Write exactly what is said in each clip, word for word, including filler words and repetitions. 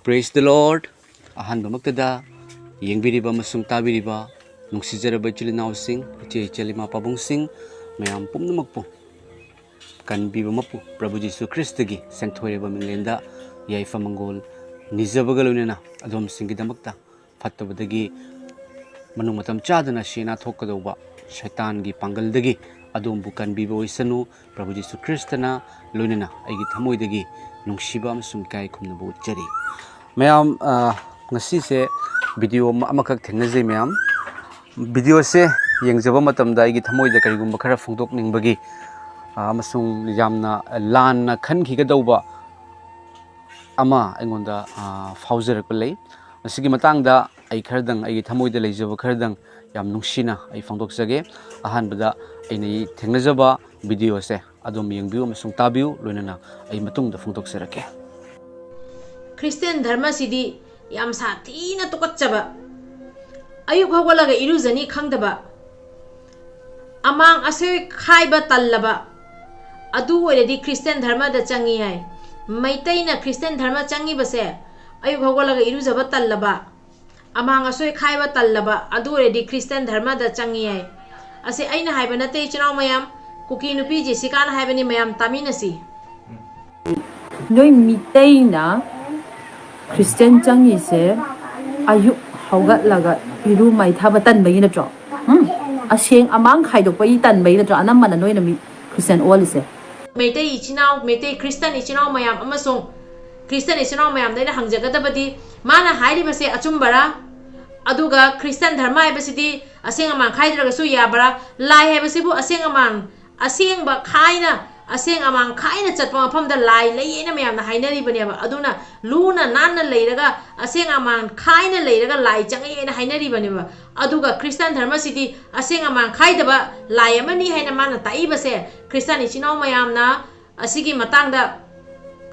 Praise the Lord. ꯑꯍꯥꯟꯕꯃꯛꯇꯗ ꯌꯦꯡꯕꯤꯔꯤꯕ ꯑꯃꯁꯨꯡ ꯇꯥꯕꯤꯔꯤꯕ ꯅꯨꯡꯁꯤꯖꯔꯕ ꯏꯆꯤꯜ ꯏꯅꯥꯎꯁꯤꯡ, ꯏꯆꯦ ꯏꯆꯜ ꯏꯃꯥ ꯄꯥꯕꯨꯡꯁꯤꯡ, ꯃꯌꯥꯝ ꯄꯨꯝꯅꯃꯛꯄꯨ ꯀꯟꯕꯤꯕ ꯃꯄꯨ ꯄ꯭ꯔꯚꯨ ꯖꯤꯁꯨ ꯈ꯭ꯔꯤꯁꯇꯒꯤ ꯁꯦꯟꯊꯣꯏꯔꯕ ꯃꯤꯡꯂꯦꯟꯗ ꯌꯥꯏꯐ ꯃꯪꯒꯣꯜ ꯅꯤꯖꯕꯒ ꯂꯣꯏꯅꯅ ꯑꯗꯣꯝꯁꯤꯡꯒꯤꯗꯃꯛꯇ ꯐꯠꯇꯕꯗꯒꯤ ꯃꯅꯨꯡ ꯃꯇꯝ ꯆꯥꯗꯅ ꯁꯤꯅꯥ ꯊꯣꯛꯀꯗꯧꯕ ꯁꯩꯇꯥꯟꯒꯤ ꯄꯥꯡꯒꯜꯗꯒꯤ ꯑꯗꯣꯝꯕꯨ ꯀꯟꯕꯤꯕ ꯑꯣꯏꯁꯅꯨ꯫ ꯄ꯭ꯔꯚꯨ ꯖꯤꯁꯨ ꯈ꯭ꯔꯤꯁꯇꯅ ꯂꯣꯏꯅꯅ ꯑꯩꯒꯤ ꯊꯃꯣꯏꯗꯒꯤ ꯅꯨꯡꯁꯤꯕ ꯑꯃꯁꯨꯡ ꯏꯀꯥꯏ ꯈꯨꯝꯅꯕ ꯎꯠꯆꯔꯤ꯫ ꯃꯌꯥꯝ, ꯑ, ꯉꯁꯤꯁꯦ ꯚꯤꯗꯤꯑꯣ ꯑꯃ, ꯑꯃꯈꯛ ꯊꯦꯡꯅꯖꯩ ꯃꯌꯥꯝ꯫ ꯚꯤꯗꯤꯑꯣꯁꯦ ꯌꯦꯡꯖꯕ ꯃꯇꯝꯗ ꯑꯩꯒꯤ ꯊꯃꯣꯏꯗ ꯀꯔꯤꯒꯨꯝꯕ ꯈꯔ ꯐꯣꯡꯗꯣꯛꯅꯤꯡꯕꯒꯤ, ꯑ, ꯑꯃꯁꯨꯡ ꯌꯥꯝꯅ ꯂꯥꯟꯅ ꯈꯟꯈꯤꯒꯗꯧꯕ ꯑꯃ ꯑꯩꯉꯣꯟꯗ, ꯑ, ꯐꯥꯎꯖꯔꯛꯄ ꯂꯩ꯫ ꯃꯁꯤꯒꯤ ꯃꯇꯥꯡꯗ ꯑꯩ ꯈꯔꯗꯪ, ꯑꯩꯒꯤ ꯊꯃꯣꯏꯗ ꯂꯩꯖꯕ ꯈꯔꯗꯪ ꯌꯥꯝ ꯅꯨꯡꯁꯤꯅ ꯑꯩ ꯐꯣꯡꯗꯣꯛꯆꯒꯦ꯫ ꯑꯍꯥꯟꯕꯗ ꯑꯩꯅ ꯊꯦꯡꯅꯖꯕ ꯚꯤꯗꯤꯑꯣꯁꯦ ꯑꯗꯣꯝ ꯌꯦꯡꯕꯤꯌꯨ ꯑꯃꯁꯨꯡ ꯇꯥꯕꯤꯌꯨ, ꯂꯣꯏꯅꯅ ꯑꯩ ꯃꯇꯨꯡꯗ ꯐꯣꯡꯗꯣꯛꯆꯔꯛꯀꯦ꯫ ꯈ꯭ꯔꯤꯁꯇꯤꯌꯥꯟ ꯙꯔꯃꯁꯤꯗꯤ ꯌꯥꯝ ꯁꯥꯊꯤꯅ ꯇꯨꯀꯠꯆꯕ, ꯑꯌꯨꯛ ꯍꯧꯒꯠꯂꯒ ꯏꯔꯨꯖꯅꯤ ꯈꯪꯗꯕ, ꯑꯃꯥꯡ ꯑꯁꯣꯏ ꯈꯥꯏꯕ ꯇꯜꯂꯕ, ꯑꯗꯨ ꯑꯣꯏꯔꯗꯤ ꯈ꯭ꯔꯤꯁꯇꯤꯌꯥꯟ ꯙꯔꯃꯗ ꯆꯪꯉꯤ ꯍꯥꯏ꯫ ꯃꯩꯇꯩꯅ ꯈ꯭ꯔꯤꯁꯇꯤꯌꯥꯟ ꯙꯔꯃ ꯆꯪꯉꯤꯕꯁꯦ ꯑꯌꯨꯛ ꯍꯧꯒꯠꯂꯒ ꯏꯔꯨꯖꯕ ꯇꯜꯂꯕ, ꯑꯃꯥꯡ ꯑꯁꯣꯏ ꯈꯥꯏꯕ ꯇꯜꯂꯕ, ꯑꯗꯨ ꯑꯣꯏꯔꯗꯤ ꯈ꯭ꯔꯤꯁꯇꯤꯌꯥꯟ ꯙꯔꯃꯗ ꯆꯪꯉꯤ ꯍꯥꯏ꯫ ꯑꯁꯤ ꯑꯩꯅ ꯍꯥꯏꯕ ꯅꯠꯇꯦ, ꯏꯆꯤꯟ ꯏꯅꯥꯎ ꯃꯌꯥꯝ, ꯀꯨꯀꯤ ꯅꯨꯄꯤ ꯖꯦꯁꯤꯀꯥꯅ ꯍꯥꯏꯕꯅꯤ, ꯃꯌꯥꯝ ꯇꯥꯃꯤꯟꯅꯁꯤ꯫ ꯅꯣꯏ ꯃꯤꯇꯩꯅ ꯈ꯭ꯔꯤꯁꯇꯤꯌꯥꯟ ꯆꯪꯉꯤꯁꯦ ꯑꯌꯨꯛ ꯍꯧꯒꯠꯂꯒ ꯏꯔꯨ ꯃꯥꯏꯊꯕ ꯇꯟꯕꯒꯤ ꯅꯠꯇ꯭ꯔꯣ? ꯎꯝ? ꯑꯁꯦꯡ ꯑꯃꯥꯡ ꯈꯥꯏꯗꯣꯛꯄꯒꯤ ꯇꯟꯕꯒꯤ ꯅꯠꯇ꯭ꯔꯣ ꯑꯅꯝꯕꯅ ꯅꯣꯏꯅ ꯃꯤ ꯈ꯭ꯔꯤꯁꯇꯤꯌꯥꯟ ꯑꯣꯜꯂꯤꯁꯦ? ꯃꯩꯇꯩ ꯏꯆꯤꯟ ꯏꯅꯥꯎ, ꯃꯩꯇꯩ ꯈ꯭ꯔꯤꯁꯇꯤꯌꯥꯟ ꯏꯆꯤꯟ ꯏꯅꯥꯎ ꯃꯌꯥꯝ ꯑꯃꯁꯨꯡ ꯈ꯭ꯔꯤꯁꯇꯤꯌꯥꯟ ꯏꯆꯤꯟ ꯏꯅꯥꯎ ꯃꯌꯥꯝꯗ ꯑꯩꯅ ꯍꯪꯖꯒꯗꯕꯗꯤ, ꯃꯥꯅ ꯍꯥꯏꯔꯤꯕꯁꯦ ꯑꯆꯨꯝꯕꯔꯥ? ꯑꯗꯨꯒ ꯈ꯭ꯔꯤꯁꯇꯤꯌꯥꯟ ꯙꯔꯃ ꯍꯥꯏꯕꯁꯤꯗꯤ ꯑꯁꯦꯡ ꯑꯃꯥꯡ ꯈꯥꯏꯗ꯭ꯔꯒꯁꯨ ꯌꯥꯕ꯭ꯔꯥ? ꯂꯥꯏ ꯍꯥꯏꯕꯁꯤꯕꯨ ꯑꯁꯦꯡ ꯑꯃꯥꯡ, ꯑꯁꯦꯡꯕ ꯈꯥꯏꯅ, ꯑꯁꯦꯡ ꯑꯃꯥꯡ ꯈꯥꯏꯅ ꯆꯠꯄ ꯃꯐꯝꯗ ꯂꯥꯏ ꯂꯩꯌꯦꯅ ꯃꯌꯥꯝꯅ ꯍꯥꯏꯅꯔꯤꯕꯅꯦꯕ꯫ ꯑꯗꯨꯅ ꯂꯨꯅ ꯅꯥꯟꯅ ꯂꯩꯔꯒ, ꯑꯁꯦꯡ ꯑꯃꯥꯡ ꯈꯥꯏꯅ ꯂꯩꯔꯒ ꯂꯥꯏ ꯆꯪꯉꯛꯑꯦꯅ ꯍꯥꯏꯅꯔꯤꯕꯅꯦꯕ꯫ ꯑꯗꯨꯒ ꯈ꯭ꯔꯤꯁꯇꯥꯟ ꯙꯔꯃꯁꯤꯗꯤ ꯑꯁꯦꯡ ꯑꯃꯥꯡ ꯈꯥꯏꯗꯕ ꯂꯥꯏ ꯑꯃꯅꯤ ꯍꯥꯏꯅ ꯃꯥꯅ ꯇꯥꯛꯏꯕꯁꯦ, ꯈ꯭ꯔꯤꯁꯇꯥꯟ ꯏꯆꯤꯟ ꯏꯅꯥꯎ ꯃꯌꯥꯝꯅ ꯑꯁꯤꯒꯤ ꯃꯇꯥꯡꯗ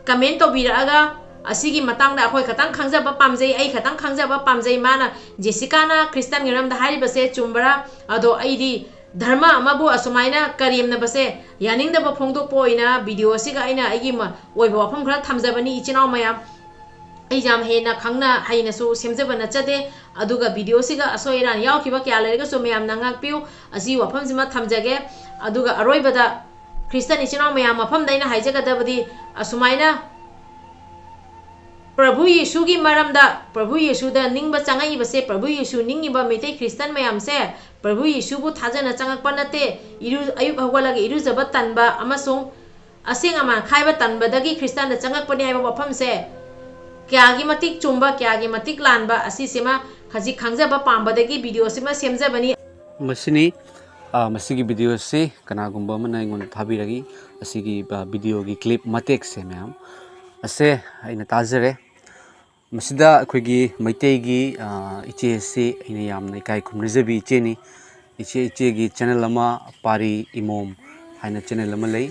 ꯀꯃꯦꯟ ꯇꯧꯕꯤꯔꯛꯑꯒ, ꯑꯁꯤꯒꯤ ꯃꯇꯥꯡꯗ ꯑꯩꯈꯣꯏ ꯈꯇꯪ ꯈꯪꯖꯕ ꯄꯥꯝꯖꯩ, ꯑꯩ ꯈꯇꯪ ꯈꯪꯖꯕ ꯄꯥꯝꯖꯩ꯫ ꯃꯥꯅ, ꯖꯦꯁꯤꯀꯥꯅ ꯈ꯭ꯔꯤꯁꯇꯥꯟꯒꯤ ꯃꯔꯝꯗ ꯍꯥꯏꯔꯤꯕꯁꯦ ꯆꯨꯝꯕ꯭ꯔꯥ? ꯑꯗꯣ ꯑꯩꯗꯤ ꯙꯔꯃ ꯑꯃꯕꯨ ꯑꯁꯨꯃꯥꯏꯅ ꯀꯔꯦꯝꯅꯕꯁꯦ ꯌꯥꯅꯤꯡꯗꯕ ꯐꯣꯡꯗꯣꯛꯄ ꯑꯣꯏꯅ ꯚꯤꯗꯤꯑꯣ ꯑꯁꯤꯒ ꯑꯩꯅ ꯑꯩꯒꯤ ꯃ-, ꯑꯣꯏꯕ ꯋꯥꯐꯝ ꯈꯔ ꯊꯝꯖꯕꯅꯤ, ꯏꯆꯤꯟ ꯏꯅꯥꯎ ꯃꯌꯥꯝ꯫ ꯑꯩ ꯌꯥꯝ ꯍꯦꯟꯅ ꯈꯪꯅ ꯍꯩꯅꯁꯨ ꯁꯦꯝꯖꯕ ꯅꯠꯆꯗꯦ꯫ ꯑꯗꯨꯒ ꯚꯤꯗꯤꯑꯣꯁꯤꯒ ꯑꯁꯣꯏ ꯑꯔꯥꯟ ꯌꯥꯎꯈꯤꯕ ꯀꯌꯥ ꯂꯩꯔꯒꯁꯨ ꯃꯌꯥꯝꯅ ꯉꯥꯛꯄꯤꯌꯨ꯫ ꯑꯁꯤ ꯋꯥꯐꯝꯁꯤꯃ ꯊꯝꯖꯒꯦ꯫ ꯑꯗꯨꯒ ꯑꯔꯣꯏꯕꯗ ꯈ꯭ꯔꯤꯁꯇꯟ ꯏꯆꯤꯟ ꯏꯅꯥꯎ ꯃꯌꯥꯝ ꯃꯐꯝꯗ ꯑꯩꯅ ꯍꯥꯏꯖꯒꯗꯕꯗꯤ ꯑꯁꯨꯃꯥꯏꯅ ꯄ꯭ꯔꯚꯨ ꯌꯦꯁꯨꯒꯤ ꯃꯔꯝꯗ, ꯄ꯭ꯔꯚꯨ ꯌꯦꯁꯨꯗ ꯅꯤꯡꯕ ꯆꯪꯉꯛꯏꯕꯁꯦ, ꯄ꯭ꯔꯚꯨ ꯌꯦꯁꯨ ꯅꯤꯡꯉꯤꯕ ꯃꯩꯇꯩ ꯈ꯭ꯔꯤꯁꯇꯟ ꯃꯌꯥꯝꯁꯦ ꯄ꯭ꯔꯚꯨ ꯌꯦꯁꯨꯕꯨ ꯊꯥꯖꯅ ꯆꯪꯉꯛꯄ ꯅꯠꯇꯦ꯫ ꯏꯔꯨ-, ꯑꯌꯨꯛ ꯍꯧꯒꯠꯂꯒ ꯏꯔꯨꯖꯕ ꯇꯟꯕ ꯑꯃꯁꯨꯡ ꯑꯁꯦꯡ ꯑꯃꯥꯟ ꯈꯥꯏꯕ ꯇꯟꯕꯗꯒꯤ ꯈ꯭ꯔꯤꯁꯇꯥꯟꯗ ꯆꯪꯉꯛꯄꯅꯤ ꯍꯥꯏꯕ ꯋꯥꯐꯝꯁꯦ ꯀꯌꯥꯒꯤ ꯃꯇꯤꯛ ꯆꯨꯝꯕ, ꯀꯌꯥꯒꯤ ꯃꯇꯤꯛ ꯂꯥꯟꯕ ꯑꯁꯤꯁꯤꯃ ꯈꯖꯤꯛ ꯈꯪꯖꯕ ꯄꯥꯝꯕꯗꯒꯤ ꯚꯤꯗꯤꯑꯣꯁꯤꯃ ꯁꯦꯝꯖꯕꯅꯤ꯫ ꯃꯁꯤꯅꯤ, ꯑ, ꯃꯁꯤꯒꯤ ꯚꯤꯗꯤꯑꯣꯁꯤ ꯀꯅꯥꯒꯨꯝꯕ ꯑꯃꯅ ꯑꯩꯉꯣꯟꯗ ꯊꯥꯕꯤꯔꯛꯏ꯫ ꯑꯁꯤꯒꯤ, ꯑ, ꯚꯤꯗꯤꯑꯣꯒꯤ ꯀ꯭ꯂꯤꯞ ꯃꯇꯦꯛꯁꯦ ꯃꯌꯥꯝ ꯑꯁꯦ ꯑꯩꯅ ꯇꯥꯖꯔꯦ꯫ ꯃꯁꯤꯗ ꯑꯩꯈꯣꯏꯒꯤ ꯃꯩꯇꯩꯒꯤ, ꯑ, ꯏꯆꯦꯁꯤ ꯑꯩꯅ ꯌꯥꯝꯅ ꯏꯀꯥꯏ ꯈꯨꯝꯅꯖꯕꯤ ꯏꯆꯦꯅꯤ꯫ ꯏꯆꯦ, ꯏꯆꯦꯒꯤ ꯆꯦꯅꯦꯜ ꯑꯃ, ꯄꯥꯔꯤ ꯏꯃꯣꯝ ꯍꯥꯏꯅ ꯆꯦꯅꯦꯜ ꯑꯃ ꯂꯩ꯫